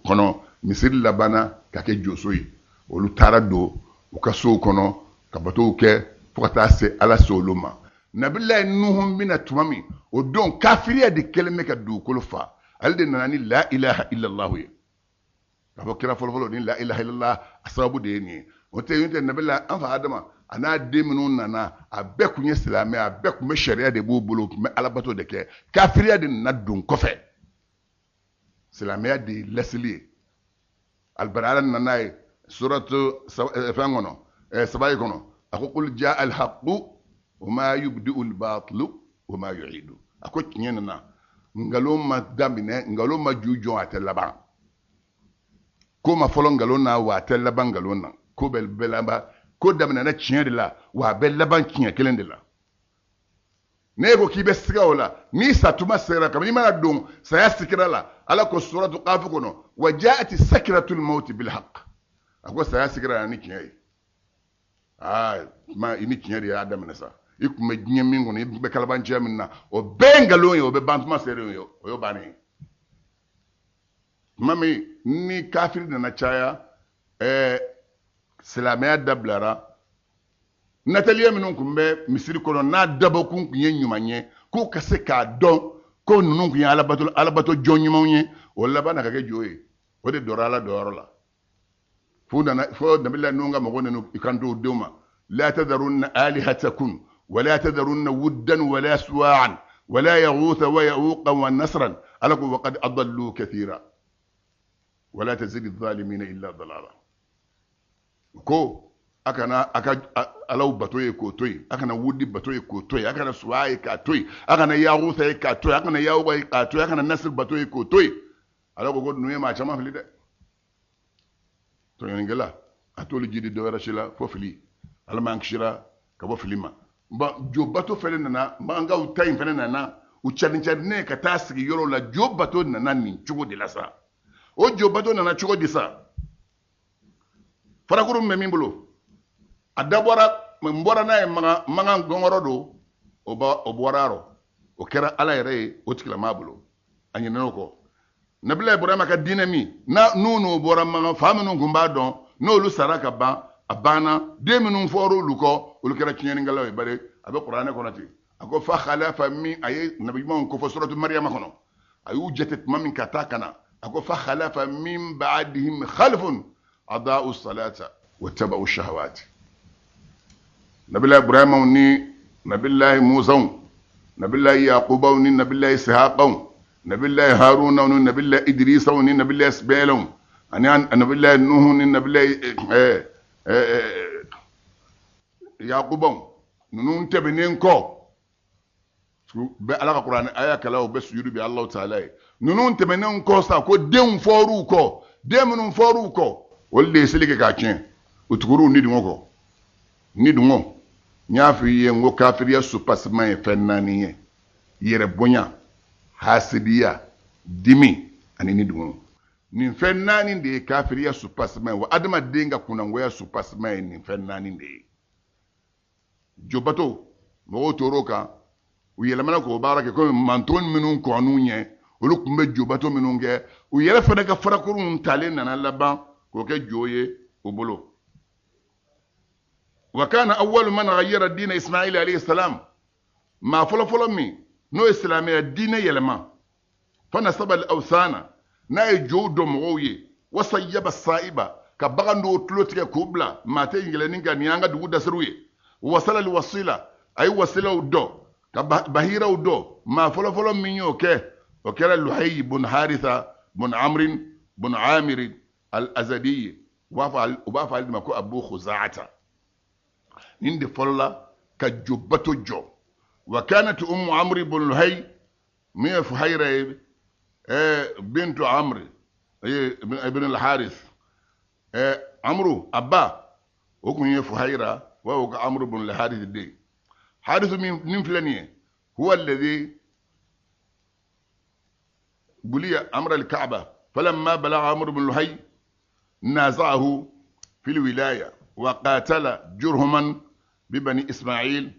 kɔnɔ. Misiri labanna ka kɛ joso ye. Olu taara don u ka sow kɔnɔ ka batow kɛ. Fo ka taa se Ala se olu ma. Nabilayi Nuhu bɛna tuma min, o don kafiriya de kɛlen bɛ ka dugukolo fa. Ale de nana ni la ilaha illallahu ye. K'a fɔ kira fɔlɔfɔlɔ ni la ilaha illallah a sababu de ye nin ye. O tɛ yen tɛ nabila an fa Adama a n'a den minnu nana, a bɛɛ tun ye silamɛ, a bɛɛ tun bɛ sariya de b'u bolo, u tun bɛ alabato de kɛ. Kafiriya de nana don kɔfɛ. Silamɛya de ye lasili ye. Alibari Ala nana ye suratu fɛn kɔnɔ, sabayi kɔnɔ, a ko qul jaa alhaqu wa ma yubdi'u albatilu wa ma yu'idu. A ko tiɲɛ nana, nkalon ma daminɛ, nkalon ma ju jɔ, a tɛ laban. Ko ma fɔlɔ nkalon na, wa a tɛ laban nkalon na. Ko bɛ bɛ laban, ko daminɛna tiɲɛ de la, wa a bɛ laban tiɲɛ kelen de la. N'e ko k'i bɛ siga o la, n'i satuma sera, kabini i mana don saya sikira la, Ala ko suratu Qaf kɔnɔ, wa jaati sakiratul mawti bil haqq. A ko saya sikira na ni tiɲɛ ye. Aa, ma i ni tiɲɛ de y'a daminɛ sa. I tun bɛ diɲɛ min kɔnɔ, i tun bɛ kalabanciya min na, o bɛɛ ye nkalon ye, o bɛ ban tuma sera ye, o y'o bannen ye. Tuma min ni kafiri nana caya, silamɛya dabilara. Nataliya minnu tun bɛ misiri kɔnɔ n'a dabɔkun tun ye ɲuman ye, k'u ka se k'a dɔn ko ninnu tun ye alabato jɔn ɲumanw ye, o laban na ka kɛ jo ye. O de dɔra Ala dɔyɔrɔ la. Fo nana, fo nabila ninnu ka mɔgɔw nana i kanto u denw ma, la tadharunna alihatakum wa la tadharunna wuddan wa la suwa'an wa la yaghutha wa ya'uqa wa nasran. Ala ko wa qad adallu kathira wa la tazidi adh-dhalimina illa dalala. Ko a kana a ka alaw bato ye k'o to yen, a kana wudi bato ye k'o to yen, a kana suwa ye k'a to yen, a kana yaghutha ye k'a to yen, a kana ya'uqa ye k'a to yen, a kana nasir bato ye k'o to yen. Ala ko ko ninnu ye maa caman fili dɛ. Tɔɲɔnikɛla a t'olu jidi dɔ wɛrɛ si la fo fili. Ala m'an kisira ka bɔ fili ma. Bon, jo bato fɛnɛ nana, makankaw ta in fɛnɛ nana, u carin carinen ka taa sigi yɔrɔw la. Jo bato nana nin cogo de la sa. O jo bato nana cogo di sa? Farakuru min bɛ min bolo, a dabɔra, n bɔra n'a ye makan, makan gɔngɔrɔ don, o bɔra a rɔ, o kɛra Ala yɛrɛ ye o tigilamaa bolo. A ɲinɛn'o kɔ. Nabila Ibrahima ka diinɛ min, n'u n'o bɔra makan, fa minnu tun b'a dɔn, n'olu sara ka ban, a banna. Den minnu fɔra olu kɔ, olu kɛra tiɲɛnikɛlaw ye. Bari a bɛ kuranɛ kɔnɔ ten. A ko fa khalafa min, a ye nabi ɲumanw kofɔ suratu Mariyama kɔnɔ. A y'u jate tuma min ka taa ka na, a ko fa khalafa min ba'dihim khalfun adaa'u salata wa taba'u shahawati. Nabila Ibrahima ni Nabila Musa, Nabila Yaquba ni Nabila Ishaqa, Nabila Haruna ni Nabila Idrisa ni Nabila Ismaila, ani Nabila Nuhu ni Nabila Yaquba, ninnu tɛmɛnen kɔ, bɛ Ala ka kuranɛ aya kalan, u bɛ sujudu bi Alahu taala ye. Ninnu tɛmɛnen kɔ sa, ko denw fɔr'u kɔ, den minnu fɔr'u kɔ, olu de ye seli kɛ k'a tiɲɛ. U tugur'u ni dungɔ kɔ. Ni dungɔ, n y'a f'i ye n ko kafiriya supasima ye fɛn naani ye: yɛrɛ bonya, hasidiya, dimi ani ni dungɔ. Nin fɛn naani de ye kafiriya supasima ye. Wa adamaden ka kunnangoya supasima ye nin fɛn naani de ye. Jobato mɔgɔw tor'o kan, u yɛlɛmana k'o baara kɛ komi manton minnu kɔnn'u ɲɛ, olu tun bɛ jobato minnu kɛ, u yɛrɛ fana ka farakurunw talen nana laban k'o kɛ jo ye u bolo. Wa kana awwalu man ghayyara diina Ismail alayhi salam, maa fɔlɔfɔlɔ min n'o ye silamɛya diinɛ yɛlɛma, fa nasaba al-awthana, n'a ye jow dɔn mɔgɔw ye, wasayyaba sa'iba, ka bagan dɔw tulo tigɛ k'u bila maa tɛ yɛlɛnni kan, nin y'an ka dugu dasiriw ye. Wasala al-wasila, a ye wasilaw dɔn, ka bahiraw dɔn. Maa fɔlɔfɔlɔ min y'o kɛ, o kɛra Luhayi bun Haritha bun Amrin bun Amir al-Azadi, u b'a fɔ ale de ma ko Abu Khuzaata. Nin de fɔlɔla ka jo bato jɔ. Wa kanat ummu Amri bun Luhayi, min ye Fuhayra ye, bintu Amri ibn al-Harith, Amru a ba o kun ye Fuhayra, wa o ka Amru bun al-Harith den. Harith min nin filɛ nin ye, huwa alladhi buliya amra al-Kaaba falamma balagha Amr ibn Luhay naza'ahu fi al-wilaya wa qatala jurhuman bi bani Ismail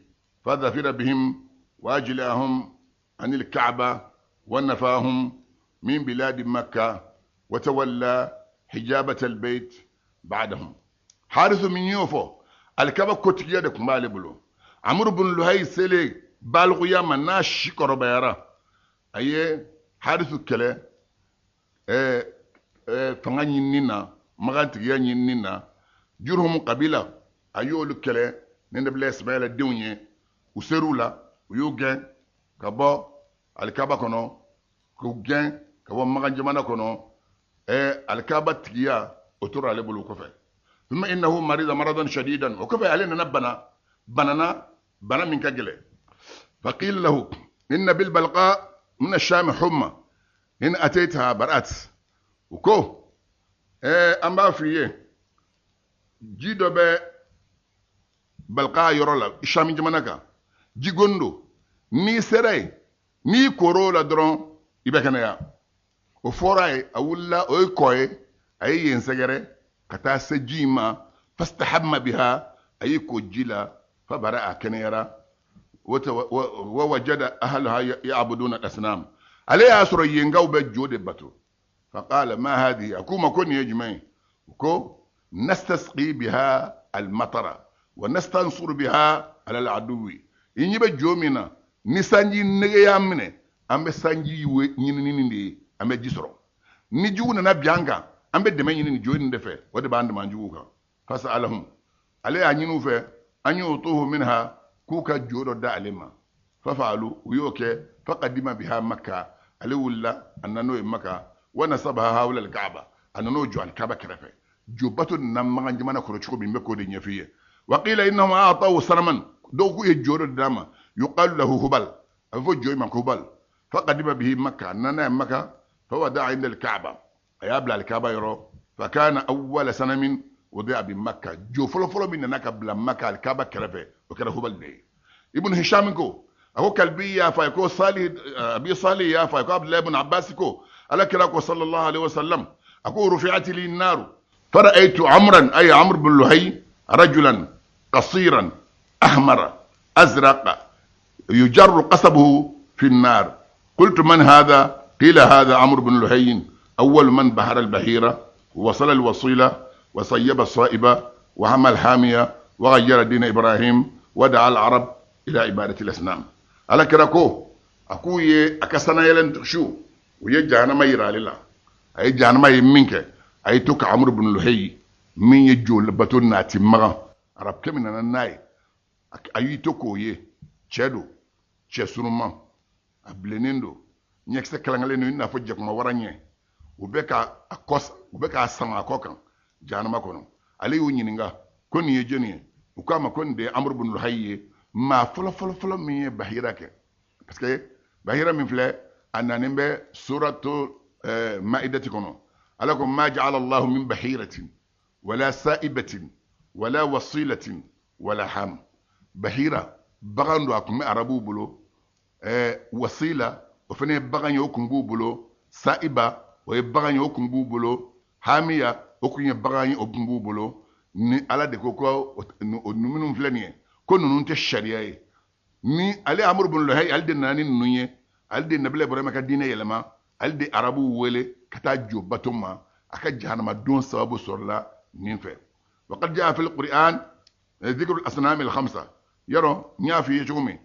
fadhafira bihim wa ajlahum an al-Kaaba wa nafahum min bilad Makkah wa tawalla hijabata al-bayt ba'dahum. Harith min y'o fɔ, alikaba kotigiya de tun b'ale bolo. Amuru bun Luhayi selen balikuya ma n'a si kɔrɔbayara, a ye Harisu kɛlɛ fanga ɲinini na, magantigiya ɲinini na. Juruhumu kabila, a y'olu kɛlɛ ni nabila Ismaila denw ye. U ser'u la, u y'u gɛn ka bɔ alikaba kɔnɔ, k'u gɛn ka bɔ magan jamana kɔnɔ. Alikaba tigiya o tora ale bolo kɔfɛ. Thumma innahu marida maradan shadidan, o kɔfɛ ale nana bana, banana bana min ka gɛlɛn. Faqila lahu inna bil balqa min ash-sham humma in ataytaha bar'at. U ko an b'a f'i ye, ji dɔ bɛ Balqa yɔrɔ la Sham jamana kan, jigon don, n'i sera yen, n'i kor'o la dɔrɔn i bɛ kɛnɛya. O fɔra a ye, a wulila, o ye kɔ ye, a ye yen sɛgɛrɛ ka taa se ji in ma. Fastahamma biha, a y'i ko ji la, fa bara, a kɛnɛyara. Wa wajada ahlaha ya'buduna al-asnam, ale y'a sɔrɔ yenkaw bɛ jo de bato. Faqala ma hadhihi, a k'u ma ko nin ye jumɛn ye? U ko nastasqi biha al-matara wa nastansuru biha ala al-aduwi. I ɲɛ bɛ jo min na, ni sanji nege y'an minɛ, an bɛ sanji ɲini nin de ye, an bɛ ji sɔrɔ. Ni jugu nana bin an kan, an bɛ dɛmɛ ɲini nin jo in de fɛ, o de b'an dɛmɛ an jugu kan. Fasalahum, ale y'a ɲini u fɛ, an yutuhu minha, k'u ka jo dɔ da ale ma. Fafaalu, u y'o kɛ. Faqadima biha makka, ale wulila a nan'o ye Maka. Wa nasabaha hawla alkaaba, a nan'o jɔ alikaba kɛrɛfɛ. Jo bato nana Makan jamana kɔnɔ cogo min, n bɛ k'o de ɲɛf'i ye. Wa qila innahum a'taw sanaman, dɔw k'u ye jo dɔ d'a ma, yuqalu lahu hubal, a bɛ fɔ jo in ma ko hubal. Faqadima bihi Makka, a nana ye Maka. Fawada'a inda alkaaba, a y'a bila alikaba yɔrɔ. Fakana awwala sanamin wudi'a bi Makka, jo fɔlɔfɔlɔ min nana ka bila Makka alikaba kɛrɛfɛ, o kɛra hubal de ye. Ibn Hisham ko, a ko Kalbi y'a fɔ a ye ko Salih, Abi Salih y'a fɔ a ye ko Abdullahi ibn Abbas ko ala kira ko sallallahu alaihi wasallam, a ko rufi'ati li naru fara'aytu amran, ay Amr bin Luhay, rajulan qasiran ahmara azraqa yujarru qasabuhu fi an-nar. Qultu man hadha? Qila hadha Amr bin Luhay, awwal man bahara al-bahira وصل الوصيلة وصيب الصائبة وحمى الحامية وغير دين إبراهيم ودعا العرب إلى عبادة الأصنام. ala kira ko a k'u ye a ka sanayɛlɛn su, u ye jahanama yira ale la. A ye jahanama ye min kɛ, a ye to ka Amru bin Luhayi min ye jo bato nati Makan, arabukɛ min nana n'a ye, a y'i to k'o ye. Cɛ don, cɛ surunman, a bilennen don, ɲɛkisɛ kalankalen don i n'a fɔ jakuma wara ɲɛ. U bɛ ka a kɔ, u bɛ k'a sama a kɔ kan jahanama kɔnɔ. Ale y'u ɲininka ko nin ye jɔnni ye? U k'a ma ko nin de ye Amru bin Luhayi ye, maa fɔlɔ fɔlɔ fɔlɔ min ye bahira kɛ. Parce que bahira min filɛ, a nanen bɛ suratu Maidati kɔnɔ. Ala ko ma ja'ala Allahu min bahiratin wala sa'ibatin wala wasilatin wala ham. Bahira bagan don, a tun bɛ arabuw bolo. Wasila o fana ye bagan ye, o tun b'u bolo. Sa'iba o ye bagan ye, o tun b'u bolo. Hamiya o tun ye bagan ye, o tun b'u bolo. Ni ala de ko ko o minnu filɛ nin ye, ko ninnu tɛ sariya ye. Ni ale Amru bin Luhayi, ale de nana ni ninnu ye, ale de nabila Ibrahima ka diinɛ yɛlɛma, ale de arabuw wele ka taa jo bato ma. A ka jahanama don sababu sɔrɔla nin fɛ. Waqad jaa fil Qur'an dhikru al-asnam al-khamsa. Yɔrɔ n y'a f'i ye cogo min,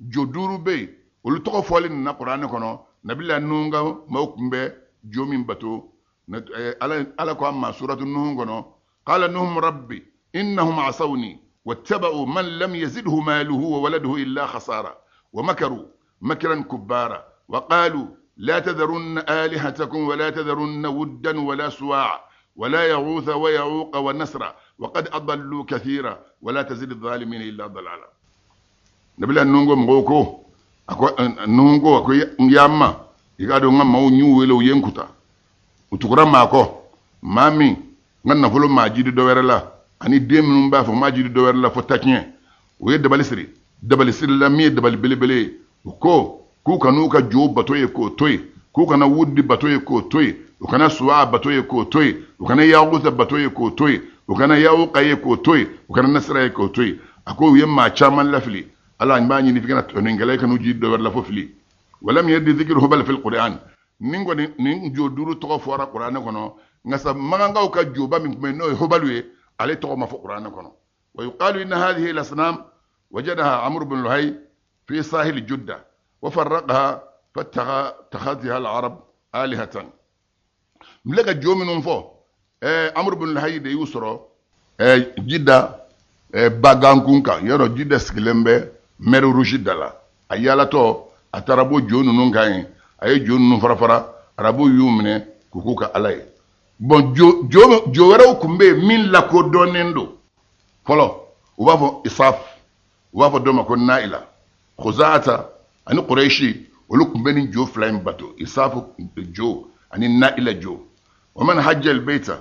jo duuru bɛ yen, olu tɔgɔ fɔlen nana Kuranɛ kɔnɔ. Nabila Nuhu ka maaw tun bɛ jo min bato, ala ko a ma suratu Nuhu kɔnɔ, qala Nuhu rabbi innahum asawni wattaba'u man lam yazidhu maluhu wa waladuhu illa khasara wa makaru makran kubbara wa qalu la tadharunna alihatakum wa la tadharunna wuddan wa la suwa'a wa la yaghutha wa ya'uqa wa nasra wa qad adallu kathira wa la tazid adh-dhalimina illa dalala. Nabila Nuhu ko mɔgɔw ko, a ko Nuhu ko, a ko ya ma, i k'a dɔn n ka maaw y'u wele, u ye n kuta, u tugura maa kɔ, maa min n ka nafolo maa jidi dɔ wɛrɛ la, ani den minnu b'a fɔ maa jidi dɔ wɛrɛ la fo tatiɲɛ. U ye dabali siri, dabali siri la min ye dabali belebele ye. U ko k'u kan'u ka jo bato ye k'o to yen, k'u kana wudi bato ye k'o to yen, u kana suwa bato ye k'o to yen, u kana yagusa bato ye k'o to yen, u kana yawuka ye k'o to yen, u kana nasira ye k'o to yen. A ko u ye maa caman lafili. Ala, n b'a ɲini f'i kana tɔninkɛla ye, kan'u jidi dɔ wɛrɛ la fo fili. Walam yardi dhikru hubal fil Qur'an. Nin kɔni, nin jo duuru tɔgɔ fɔra Kuranɛ kɔnɔ, nka sa magankaw ka joba min tun bɛ yen, n'o ye hubalu ye, ale tɔgɔ ma fɔ Kuranɛ kɔnɔ. Wa yuqalu inna hadhihi al-asnam Wajadaha Amr bin Luhay fi sahil Judda wa farraqaha fattakhadha al-arab alihatan. N filɛ ka jo minnu fɔ, Amr bin Luhay de y'u sɔrɔ Jida bagankun kan. Yɔrɔ Jida sigilen bɛ mer Rouge da la. A yaalatɔ a taara bɔ jo ninnu kan yen, a ye jo ninnu farafara, arabuw y'u minɛ k'u k'u ka ala ye. Bon, jo jo wɛrɛw tun bɛ yen min lakodɔnnen don fɔlɔ, u b'a fɔ Isaf, u b'a fɔ dɔ ma ko Naila. Khuzaata ani Quraishi, olu tun bɛ nin jo fila in bato, Isaf jo ani Naila jo. Wa man hajja al-bayta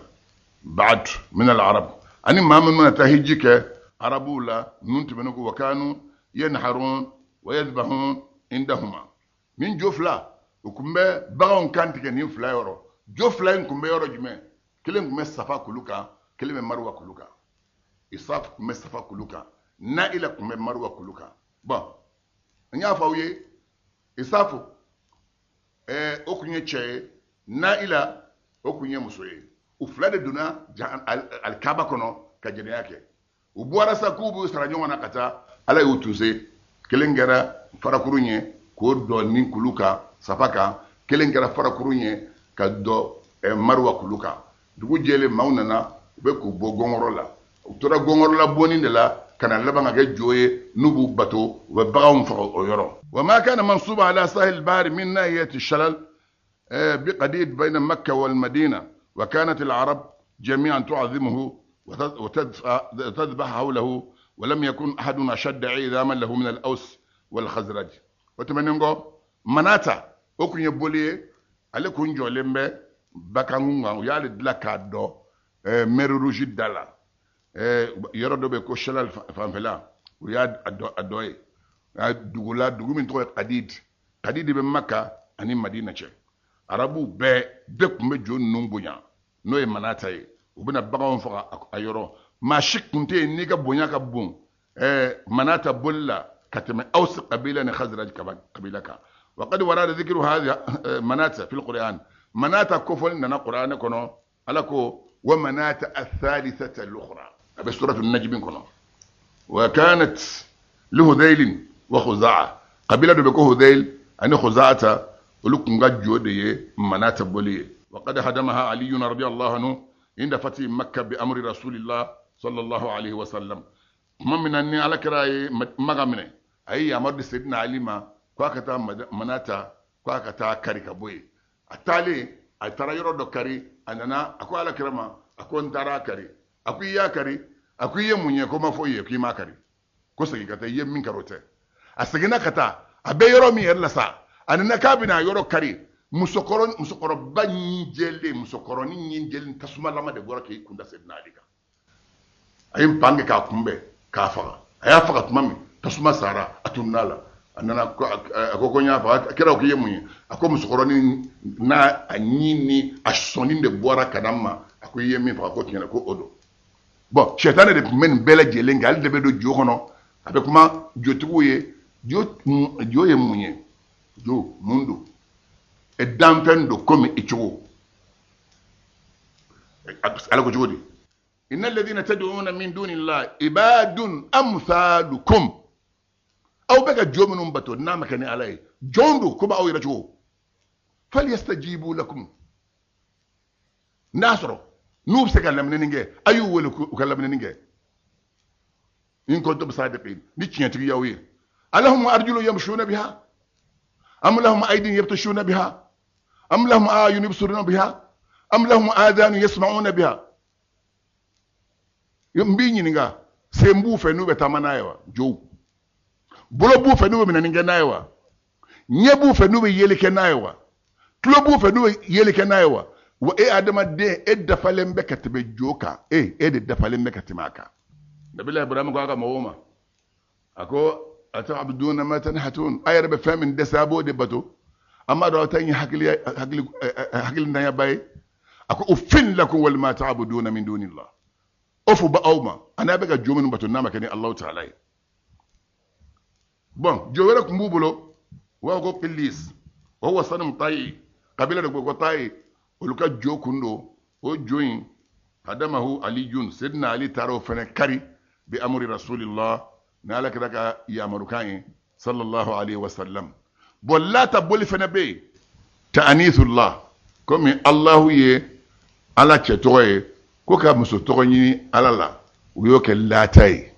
ba'd min al-arab, ani maa minnu mana taa hiji kɛ arabuw la, ninnu tɛmɛnen kɔ, wa kanu yanharun wa yadhbahun indahuma. Nin jo fila, u tun bɛ baganw kantigɛ nin fila yɔrɔ. Jo fila in tun bɛ yɔrɔ jumɛn? Kelen tun bɛ Safa kulu kan, kelen bɛ Marwa kulu kan. Isaf tun bɛ Safa kulu kan, Naila tun bɛ Marwa kulu kan. Bon, n y'a fɔ aw ye, Isafu o tun ye cɛ ye, Naila o tun ye muso ye. U fila de donna alikaba kɔnɔ ka jɛnɛya kɛ. U bɔra sa k'u b'u sara ɲɔgɔn na ka taa, Ala y'u tuse. Kelen kɛra farakurun ye k'o dɔ nin kulu kan, Safa kan, kelen kɛra farakurun ye ka dɔ Marwa kulu kan. Dugu jɛlen, maaw nana, u bɛ k'u bɔ gɔngɔrɔ la. U tora gɔngɔrɔ la bɔnni de la ka na laban ka kɛ jo ye n'u b'u bato, u bɛ baganw faga o yɔrɔ. Wa ma kana mansuba ala sahil bahri min nahiyati shalal بقديد بين مكة والمدينة، وكانت العرب جميعا تعظمه وتذبح حوله، ولم يكن أحد أشد عظاما له من الأوس والخزرج. O tɛmɛnen kɔ, Manata, o kun ye boli ye, ale kun jɔlen bɛ bakankun kan. U y'ale dilan k'a dɔ mer Rouge da la, yɔrɔ dɔ bɛ ko Shalal fanfɛla, u y'a a dɔ ye dugu la, dugu min tɔgɔ ye Kadid. Kadid bɛ Maka ani Madina cɛ. Arabuw bɛɛ tun bɛ jo ninnu bonya, n'o ye Manata ye. U bɛna baganw faga a yɔrɔ. Maa si tun tɛ yen n'i ka bonya ka bon Manata boli la ka tɛmɛ Aws kabila ni Khazraj kabila kan. Wa qad warada dhikru hadhihi Manata fil Qur'an. Manata kofɔli nana Qur'an kɔnɔ. Ala ko wa Manata athalithata al-ukhra, a bɛ suratu Najmi kɔnɔ. Wa kanat lihudhailin wa Khuza'a, kabila dɔ bɛ ko Hudhail ani Khuza'ata, olu kun ka jo de ye Manata boli ye. Wa qad hadamaha Aliyun radiyallahu anhu inda fati Makka bi amri Rasulillah sallallahu alaihi wa sallam. Tuma min na ni Ala kɛra ye Maka minɛ, a ye yamaru di Seydina Ali ma ko a ka taa Manata, ko a ka taa kari ka bɔ yen. A taalen, a taara yɔrɔ dɔ kari. A nana, a ko Ala kɛra ma, a ko n taara a kari. A ko i y'a kari? A ko i ye mun ye? Ko ma foyi ye, k'i m'a kari. Ko segin ka taa, i ye min kari o tɛ. A seginna ka taa, a bɛ yɔrɔ min yɛrɛ la sa, a nana k'a bɛna a yɔrɔ kari, musokɔrɔba ɲin jɛlen, musokɔrɔnin ɲin jɛlen tasumalama de bɔra k'i kunda Seydina Ali kan. A ye pan kɛ k'a kunbɛn k'a faga. A y'a faga tuma min, tasuma sara, a tunun'a la. A nana, a ko ko n y'a faga. A kɛra o k'i ye mun ye? A ko musokɔrɔnin n'a a ɲin ni a sɔnni de bɔra ka na n ma. A ko i ye min faga, ko tiɲɛ na ko o don. Bon, sɛtanɛ de tun bɛ nin bɛɛ lajɛlen kɛ. Ale de bɛ don jo kɔnɔ, a bɛ kuma jotigiw ye. Jo, jo ye mun ye? Jo mun don? E danfɛn don komi i cogo. Ala ko cogo di? Inna alladhina tad'una min dunillahi ibadun amsalukum. Aw bɛ ka jo minnu bato n'a ma kɛ ni Ala ye, jɔn don komi aw yɛrɛ cogo. Falyastajibu lakum, n'a sɔrɔ n'u bɛ se ka laminɛni kɛ, a y'u wele u ka laminɛni kɛ. In kuntum sadiqin, ni tiɲɛtigiyaw ye. Alahum arjulun yamshuna biha am lahum aydin yabtashuna biha am lahum a'yun yubsiruna biha am lahum adhanun yasma'una biha. N b'i ɲininka, sen b'u fɛ n'u bɛ taama n'a ye wa? Jow bolo b'u fɛ n'u bɛ minɛni kɛ n'a ye wa? Ɲɛ b'u fɛ n'u bɛ yeli kɛ n'a ye wa? Tulo b'u fɛ n'u bɛ yeli kɛ n'a ye wa? Wa e adamaden, e dafalen bɛ ka tɛmɛ jo kan. E de dafalen bɛ ka tɛmɛ a kan. Nabila Ibrahim ko a ka mɔgɔw ma, a ko ata'buduna ma tanhatun, a yɛrɛ bɛ fɛn min dɛsɛ, a b'o de bato. An b'a dɔn aw ta ye hakilintanyaba ye. A ko uffin lakum walima ta'buduna min dunillah, o fo ba aw ma ani a bɛ ka jo minnu bato n'a ma kɛ ni Alahu taala ye. Bon, jo wɛrɛ tun b'u bolo, u b'a fɔ ko Qilis, wa huwa sanam Tayi, kabila de ko Tayi, olu ka jo kun don. O jo in hadamahu Aliyun, Seydina Ali taara o fana kari bi amri Rasulillah. Ni Ala kira ka yamarukan ye sallallahu alaihi wasallam. Bon, Lata boli fana bɛ yen, ta'anithullah, komi Allahu ye Ala cɛ tɔgɔ ye, ko ka muso tɔgɔ ɲini Ala la, u y'o kɛ Lata ye.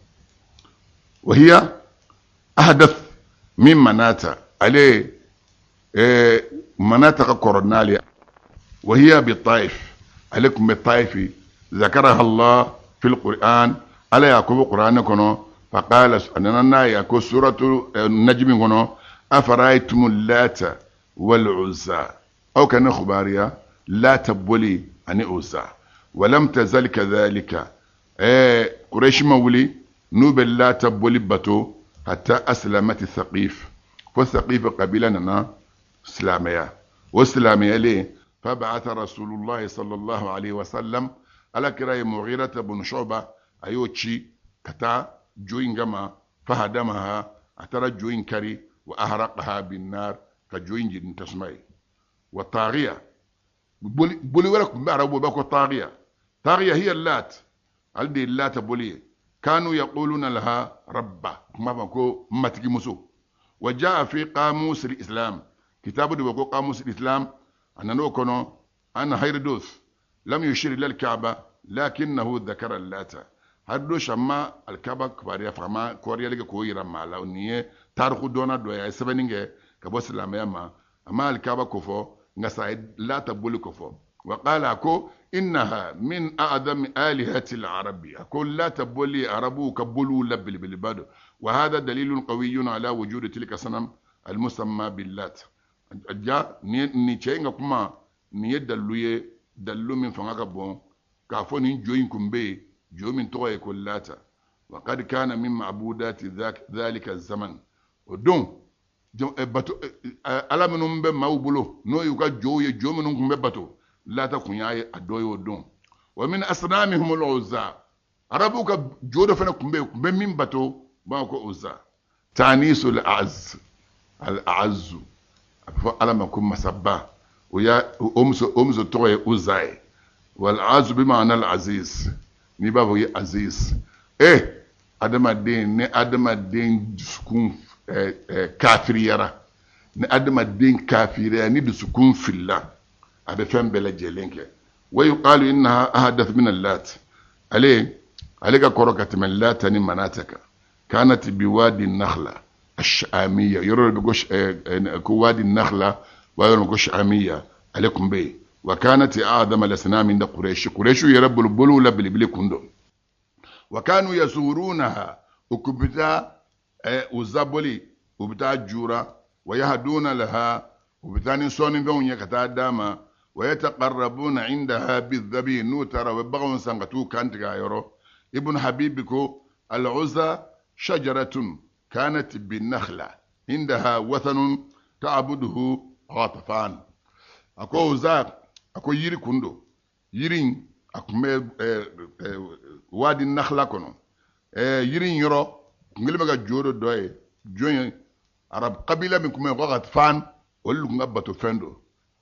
Wahiya ahadath min Manata, ale Manata ka kɔrɔ n'ale. Wahiya bi Taif, ale tun bɛ Taifi. Zakaraha Allah fil Qur'an, Ala y'a ko bɛ Qur'an kɔnɔ. Faqala, a nana n'a ye, a ko suratu Najmi kɔnɔ: afara'aytum Lata wal Uzza, aw ka ne khubariya Lata boli ani Uzza. Walam tazal kadhalika, Quraysh ma wuli n'u bɛ Lata boli bato, hatta aslamati Thaqif, fo Thaqif kabila nana silamɛya. O silamɛyalen, fab'atha Rasulullah sallallahu alaihi wasallam, Ala kira ye Mughirata bun Shu'ba, a y'o ci ka taa jo in kama. Fahadamaha, a taara jo in kari, wa ahraqaha binnar, ka jo in jeni tasuma ye. Wa taghiya, boli wɛrɛ tun bɛ arabu b'a ko taghiya. Taghiya hiya Lat, ale de ye Lata boli ye. Kanu yaquluna laha rabba, kuma fɔ ko matigimuso. Wa jaa fi qamus al-islam, kitabu de bɛ ko qamus al-islam, a nan'o kɔnɔ, anna Hayridos lam yushir ila al-Kaaba lakinnahu dhakara Lata. Hayridos ma al-Kaaba kibaruya fama kɔriyali kɛ k'o yira maa la. Nin ye tariku dɔnna dɔ ye, a ye sɛbɛnni kɛ ka bɔ silamɛya ma, a ma al-Kaaba kofɔ, nka sa a ye Lata boli kofɔ. Wa qala, ko innaha min a'dami alihati al-arabi, a ko Lata boli arabuw ka boliw la belebeleba don. Wa hadha dalilun qawiyyun ala wujudi tilka sanam al-musamma billat. Ja ni cɛ in ka kuma nin ye dalilu ye, dalilu min fanga ka bon k'a fɔ nin jo in kun bɛ yen, jo min tɔgɔ ye ko Lata. Wa qad kana min ma'budati dhalika zaman, o don bato ala minnu bɛ maaw bolo, n'o y'u ka jow ye, jo minnu kun bɛ bato, Lata kun y'a ye a dɔ y'o don. Wa min asnamihum al-Uzza, arabuw ka jo dɔ fana kun bɛ yen, kun bɛ min bato, u b'a fɔ ko Uzza. Ta'nisul a'azz, al-a'azzu, a bɛ fɔ Ala ma ko masaba, o y'a o muso tɔgɔ ye Uzza ye. Wal a'azzu bi ma'ana al-aziz, n'i b'a fɔ ye aziz, adamaden, ni adamaden dusukun kafiriyara, ni adamaden kafiriya, ni dusukun filila, a bɛ fɛn bɛɛ lajɛlen kɛ. Wa yuqalu innaha ahadath min al-Lat, ale ka kɔrɔ ka tɛmɛ Lata ni Manata kan. Kanat bi wadi Nakhla ash-Shamiyya, yɔrɔ dɔ bɛ ko wadi Nakhla, wa yɔrɔ ko Shamiyya, ale kun bɛ yen. Wa kanat a'dama al-asnam inda Quraysh, Quraysh yɛrɛ bolo bolow la belebele kun don. Wa kanu yasurunaha, u kun bɛ taa Uzza boli, u bɛ taa jura. Wa yahduna laha, u bɛ taa ni sɔnnifɛnw ye ka taa d'a ma. Wa yataqarrabuna indaha bidhabi, n'u taara u bɛ baganw san ka t'u kan tigɛ a yɔrɔ. Ibn Habib ko al-Uzza shajaratun kanat bin-nakhla indaha wathanun ta'buduhu Ghatafan. A ko Uzza, a ko yiri kun don, yiri in a kun bɛ wadi Nakhla kɔnɔ. Yiri in yɔrɔ kun kelen bɛ ka jo dɔ ye, jo ye arab kabila min kun bɛ yen ko Ghatafan, olu kun ka bato fɛn don.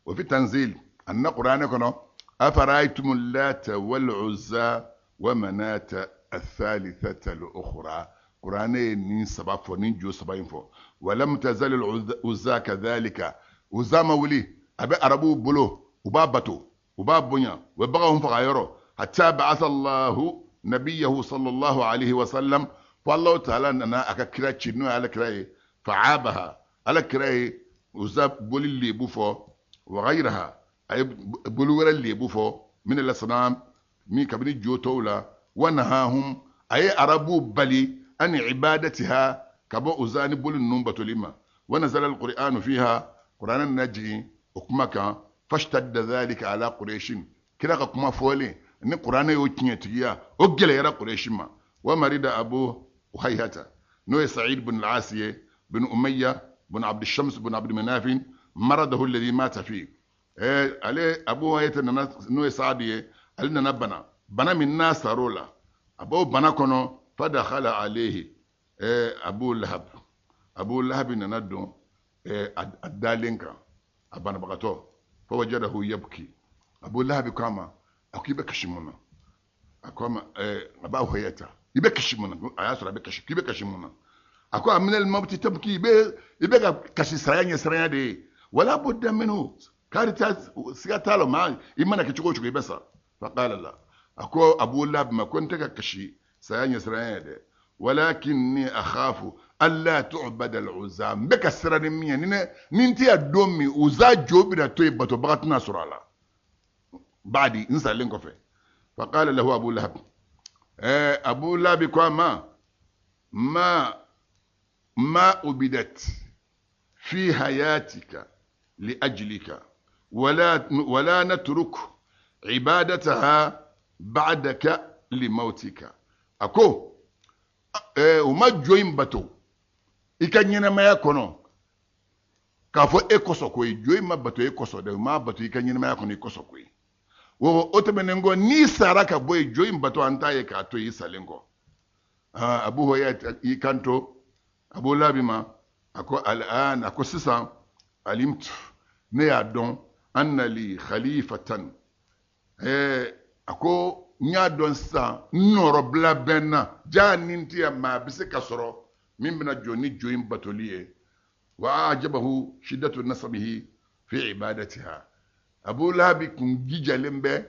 O fi tanzil anna Qur'an kɔnɔ: afara'aytum Lata wal Uzza wa Manata athalithata al-ukhra. Qur'an ye nin saba fɔ, nin jo saba in fɔ. Walam tazal al-Uzza kadhalika, Uzza ma wuli, a bɛ arabuw bolo, u b'a bato, u b'a bonya, u bɛ baganw faga yɔrɔ, hatta ba'atha Allahu nabiyahu sallallahu alaihi wasallam, fo Allahu ta'ala nana a ka kira ci, n'o ye Ala kira ye. Fa'abaha, Ala kira ye Uzza boli lebu fɔ, wa ghayraha, a ye boli wɛrɛ lebu fɔ, min al-asnam, min kabini jo tɔw la. Wa nahahum, a ye arabuw bali, an ibadatiha, ka bɔ Uzza ni boli ninnu batoli ma. Wa nazala al-Qur'anu fiha, Qur'an nana jigin o kuma kan. Fashtadda dhalika ala Quraishin, kira ka kuma fɔlen ni Qur'an y'o tiɲɛtigiya, o gɛlɛyara Quraish ma. Wa marida Abu Uhayhata, n'o ye Sa'id bin al-As ye, bin Umayya bin Abd Shams bin Abd Manaf, maradahu alladhi mata fi. Ale Abu Uhayhata nana, n'o ye Sa'ad ye, ale nana bana, bana min n'a sar'o la, a b'o bana kɔnɔ. Fadakhala alayhi Abu Lahab, Abu Lahab nana don a dalen kan, a banabagatɔ. Fa wajadahu yabki, Abu Lahab ko a ma, a ko i bɛ kasi mun na? A ko a ma, Abu Uhayhata, I bɛ kasi mun na? A y'a sɔrɔ a bɛ kasi. K'i bɛ kasi mun na? A ko aminal mawti tabki, i bɛ ka kasi saya ɲɛsiranya de ye. Wala budda minhu, kari ta siga t'a la, maa i mana kɛ cogo o cogo, i bɛ sa. Faqala la, a ko Abu Lahab ma ko n tɛ ka kasi saya ɲɛsiranya ye dɛ, walakinni akhafu alla tu'bada al-Uzza. N bɛ ka siran ni min ye, ni ne ni n tɛ yan don min, Uzza jo bɛna to yen, batobaga tɛna sɔrɔ a la baadi n salen kɔfɛ. Faqala lahu Abu Lahab, Abu Lahab ko a ma, ma ubidat fi hayatika li ajlika wala natruk ibadataha ba'daka li mautika. A ko u ma jo in bato i ka ɲɛnamaya kɔnɔ k'a fɔ e kosɔn koyi. Jo in ma bato e kosɔn dɛ, u ma bato i ka ɲɛnamaya kɔnɔ i kosɔn koyi. O tɛmɛnen kɔ, n'i sara ka bɔ yen, jo in bato an t'a ye k'a to i salen kɔ. Abu Hurairah y'i kanto Abu Labi ma, a ko al'an, a ko sisan, alimtu, ne y'a dɔn, anna li khalifatan, a ko n y'a dɔn sisan n nɔrɔbila bɛ n na. Jaa ni n tɛ yan, maa bɛ se ka sɔrɔ min bɛna jɔ ni jo in batoli ye. Wa ajabahu shiddatu nasabihi fi ibadatiha. Abu Lahabi kun jijalen bɛ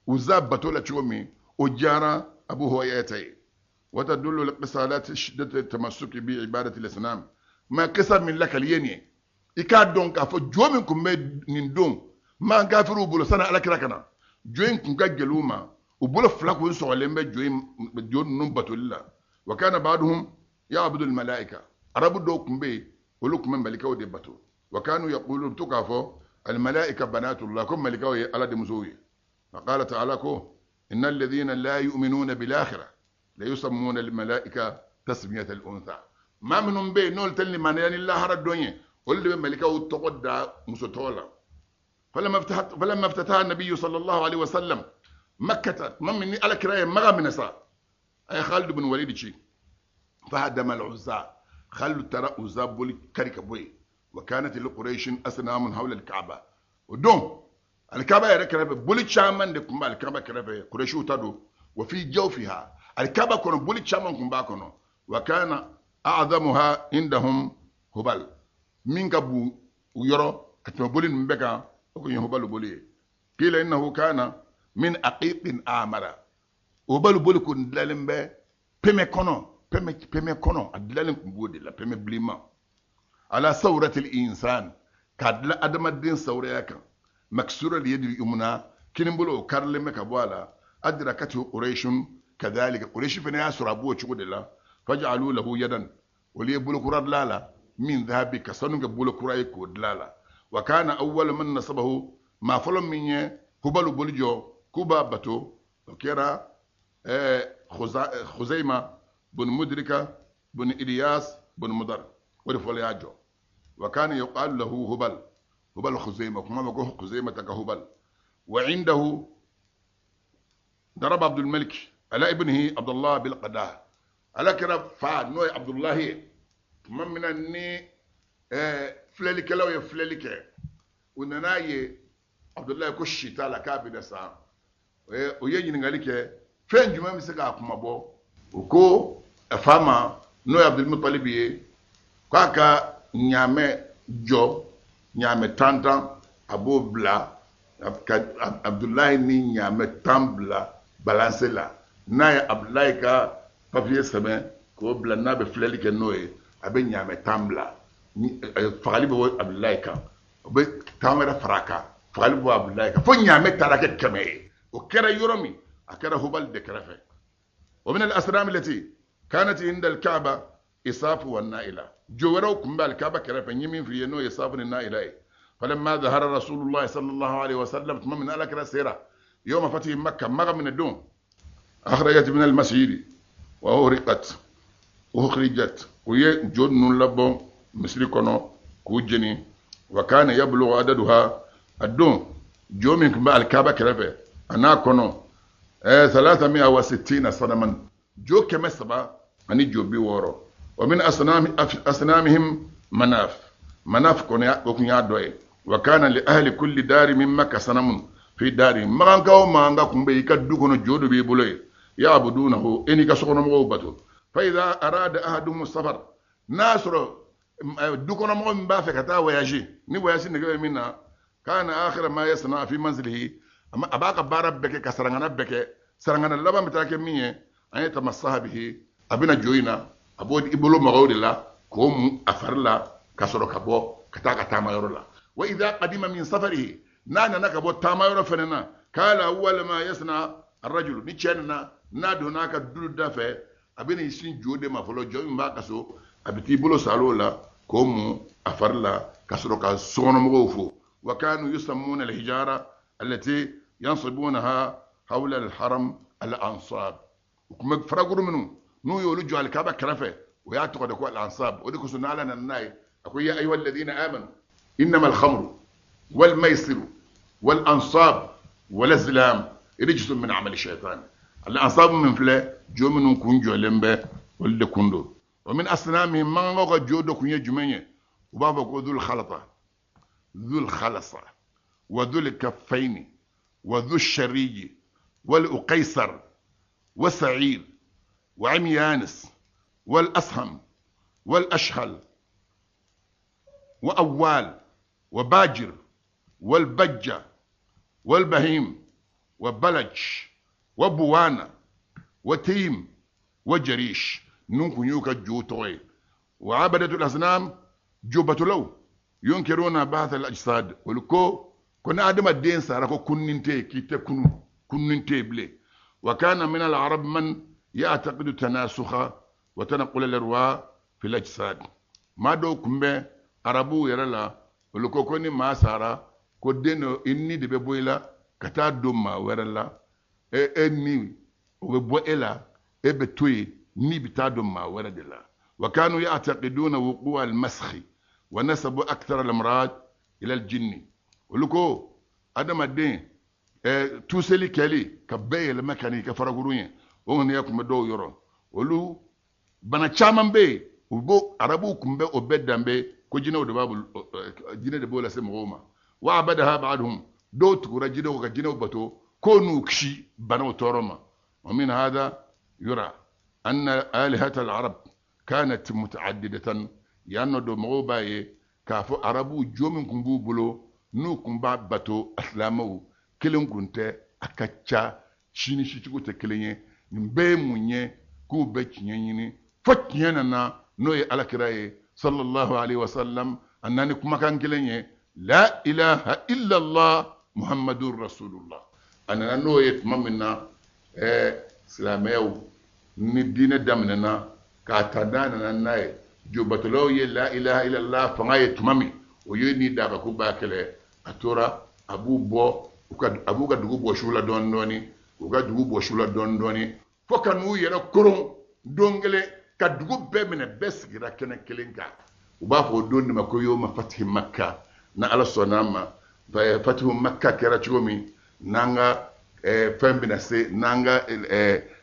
Uza bato la cogo min, o diyara Abu Hurairah ye. Watadullu alqissa ala shiddati tamassuki bi ibadati al-asnam. Ma kisa min lakali ye nin ye, i k'a dɔn k'a fɔ jo min kun bɛ nin don man kafiriw bolo sani Alakira ka na, jo in kun ka gɛlɛn u ma, u bolo fila kun sɔgɔlen bɛ jo in, jo ninnu batoli la. Wa kana ba'duhum ya'budu al-malaika, arabu dɔw kun bɛ yen, olu kun bɛ malikaw de bato. Wa kanu yaqulun, to k'a fɔ al-malaika banatullah, ko malikaw ye Ala denmusow ye. Faqala ta'ala, ko innal ladhina la yu'minuna bil akhirah la yusammuna al-malaika tasmiyat al-untha. Maa minnu bɛ yen n'olu tɛ limaniya ni lahara don ye, olu de bɛ malikaw tɔgɔ da muso tɔgɔ la. Falamma iftataha nabiyyu sallallahu alaihi wasallam Makkata, tuma min ni Ala kira ye Maga minɛ sa, a ye Khalid bin Walid ci. Fahadama al-Uzza, Khalid taara Uzza boli kari ka bɔ yen. Wa kanat li Quraish asnamun hawla al-Kaaba. O don alikaba yɛrɛ kɛrɛfɛ, boli caman de tun bɛ alikaba kɛrɛfɛ, Quraishiw ta don. Wa fi jawfiha, alikaba kɔnɔ boli caman tun b'a kɔnɔ. Wa kana a'zamuha indahum Hubal, min ka bon u yɔrɔ ka tɛmɛ boli ninnu bɛɛ kan, o kun ye Hubal boli ye. Qila innahu kana min aqiqin amara. Hubal boli kun dilanlen bɛ pɛmɛ kɔnɔ, pɛmɛ kɔnɔ, a dilanlen kun b'o de la, pɛmɛ bilenman, ala sawratil insan, k'a dilan adamaden sawuraya kan. Maksura yadi yumna, kinibolo o karilen bɛ ka bɔ a la. Adrakatu Quraishun kadhalika, Quraish fana y'a sɔrɔ a b'o cogo de la. Faj'alu lahu yadan, olu ye bolokura dilan a la, min dhahabi, ka sanu kɛ bolokura ye k'o dilan a la. Wa kana awwal man nasabahu, maa fɔlɔ min ye Hubalu boli jɔ k'u b'a bato, o kɛra Khuzaima bun Mudrika bun Ilyas bun Mudar, o de fɔlɔ y'a jɔ. Wa kana yuqalu lahu Hubal, Hubal Khuzaima, kuma ma ko Khuzaima ta ka Hubal. Wa indahu daraba Abdul Malik ala ibnihi Abdullah bil qada. Ala kɛra fa n'o ye Abdullahi ye, tuma min na ni filɛlikɛlaw ye filɛli kɛ, u nana ye Abdullahi ko si t'a la, k'a bɛna sa. O ye ɲininkali kɛ, fɛn jumɛn bɛ se k'a kuma bɔ? U ko a fa ma, n'o ye Abdulmutalib ye, k'a ka ɲaamɛ jɔ, ɲaamɛ tan tan, a b'o bila ka Abdulayi ni ɲaamɛ 10 bila balance la. N'a ye Abdulayi ka papiye sɛbɛn k'o bila, n'a bɛ filɛli kɛ n'o ye, a bɛ ɲaamɛ 10 bila, fagali bɛ bɔ Abdulayi kan. O bɛ 10 wɛrɛ fara a kan, fagali bɛ bɔ Abdulayi kan, fo ɲaamɛ taara kɛ 100 ye. O kɛra yɔrɔ min, a kɛra Hubali de kɛrɛfɛ. Wa min al-asnam allati kanat inda al-Kaaba Isafu wa Naila, jo wɛrɛw tun bɛ alikaba kɛrɛfɛ, n ye min f'i ye, n'o ye Safu ni Naila ye. Falamma zahara Rasulullah sallallahu alaihi wasallam, tuma min Ala kira sera, yawma fatihi Makka, Maga minɛ don, akhrajat min al-masjid wa uhriqat, ukhrijat, u ye jo ninnu labɔ misiri kɔnɔ k'u jeni. Wa kana yablughu adaduha, a don jo min tun bɛ alikaba kɛrɛfɛ a n'a kɔnɔ, 360 sanaman, jo 360. Wa min asnamihim Manaf, Manaf kɔni o kun y'a dɔ ye. Wa kana li ahli kulli dari min Makka sanamun fi dari, maganka o maganka kun bɛ i ka du kɔnɔ, jo dɔ b'i bolo ye. Ya'budunahu, e n'i ka sokɔnɔmɔgɔw bato. Fa idha arada ahaduhum safar, n'a sɔrɔ dukɔnɔmɔgɔ min b'a fɛ ka taa voyage, ni voyage nege bɛ min na, kana akhira ma yasna fi manzilihi, a b'a ka baara bɛɛ kɛ ka sarangana bɛɛ kɛ, sarangana laban bɛ taa kɛ min ye, an yatamassaha bihi, a bɛna jo in na, a b'o i bolo maga o de la k'o mun a fari la ka sɔrɔ ka bɔ ka taa ka taama yɔrɔ la. Wa idha qadima min safarihi, n'a nana ka bɔ taama yɔrɔ fɛnɛ na, kala awwala ma yasna arrajulu, ni cɛ nana n'a donna a ka du da fɛ, a bɛna i sin jo de ma fɔlɔ, jo min b'a ka so, a bɛ t'i bolo salo la k'o mun a fari la ka sɔrɔ ka sokɔnɔmɔgɔw fo. Wa kanu yusammuna alhijara allati yansibunaha hawla alharam alansab, u tun bɛ farakuru minnu n'u y'olu jɔ alikaba kɛrɛfɛ, o y'a tɔgɔ de ko alansab. O de kosɔn n'Ala nana n'a ye, a ko ya ayyuha alladhina amanu innama alkhamru walmaisiru walansab walazlam rijsun min amali shaitan. Alansab min filɛ, jo minnu kun jɔlen bɛ, olu de kun don. Wa min asnamihim, mankankaw ka jo dɔ kun ye jumɛn ye? U b'a fɔ ko dhul khalata, dhul khalasa, wa dhul kaffaini, wa dhul shariji, wal uqaisar, wa sa'ir, wa amyanis, wal asham, wal ashhal, wa awwal, wa bajir, wal bajja, wal bahim, wa balaj, wa buwana, wa tim, wa jarish. Ninnu kun y'u ka jow tɔgɔ ye. Wa abadatul asnam, jobatolaw, yunkiruna ba'th al ajsad, olu ko ko ni adamaden sara ko kunnin tɛ yen, k'i tɛ kunu, kunnin tɛ yen bilen. Wa kana min al arab man ya'taqidu tanasukha wa tanaqul al arwah fil ajsad, maa dɔw kun bɛ arabuw yɛrɛ la, olu ko ko ni maa sara ko den dɔ i ni de bɛ bɔ i la ka taa don maa wɛrɛ la, e ni o bɛ bɔ e la, e bɛ to yen, ni bɛ taa don maa wɛrɛ de la. Wa kanu ya'taqiduna wuqu'a al-maskhi wa nasabu akthar al-amrad ila al-jinni, olu ko adamaden tuseli kɛli ka bɛɛ yɛlɛma ka n'i kɛ farakurun ye, o ŋaniya tun bɛ dɔw yɔrɔ. Olu bana caman bɛ yen, u b'o arabuw tun bɛ o bɛɛ danbe ko jinɛw de b'a bolo, jinɛ de b'o lase mɔgɔw ma. Wa abadaha ba'duhum, dɔw tugura jinɛw ka jinɛw bato k'o n'u kisi banaw tɔɔrɔ ma. Wa min hada yura anna alihata al-arab kanat mutaaddidatan, yan nɔ don mɔgɔw b'a ye k'a fɔ arabuw jo min tun b'u bolo n'u tun b'a bato, asilamɛw kelen kun tɛ, a ka ca, si ni sicogo tɛ kelen ye. Nin bɛɛ ye mun ye? K'u bɛ tiɲɛ ɲini fo tiɲɛ nana, n'o ye alakira ye sallallahu alaihi wasallam, a nana ni kumakan kelen ye, la ilaha illallah muhammadur rasulullah. A nana n'o ye tuma min na, silamɛyaw ni diinɛ daminɛna k'a ta n'a nana n'a ye, jobatolaw ye la ilaha illallah fanga ye tuma min, o ye ni daga k'u b'a kɛlɛ, a tora a b'u bɔ a b'u ka dugu bɔ su la dɔɔni dɔɔni, u ka dugu bɔ su la dɔɔni dɔɔni, fo ka n'u yɛrɛ koron don kelen ka dugu bɛɛ minɛ, bɛɛ sigira kɛnɛ kelen kan. U b'a fɔ o don de ma ko yoma fatihi makka. Na Ala sɔnna a ma, fatihu makka kɛra cogo min, n'an ka fɛn bɛna se, n'an ka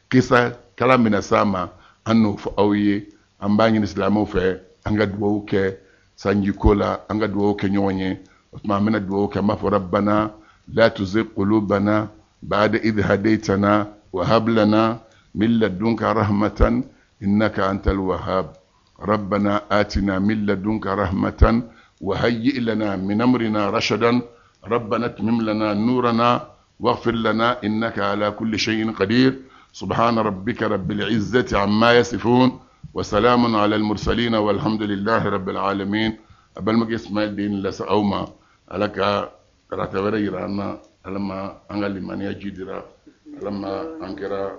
kisa kalan bɛna s'a ma, an n'o fɔ aw ye. An b'a ɲini silamɛw fɛ, an ka dugawu kɛ sanjiko la, an ka dugawu kɛ ɲɔgɔn ye. O tuma an bɛna dugawu kɛ, an b'a fɔ rabbana la tuzigh qulubana ba'da idh hadaytana wa hab lana min ladunka rahmatan innaka antal wahhab. Rabbana atina min ladunka rahmatan wa hayyi lana min amrina rashadan. Rabbana atmim lana nurana waghfir lana innaka ala kulli shay'in qadir. Subhana rabbika rabbil izzati amma yasifun wa salamun ala al mursalin walhamdulillahi rabbil alamin. A balimakɛ Ismail den lase aw ma, Ala ka tarata wɛrɛ yira an na, Ala ma an ka limaniya ji dira, Ala ma an kɛra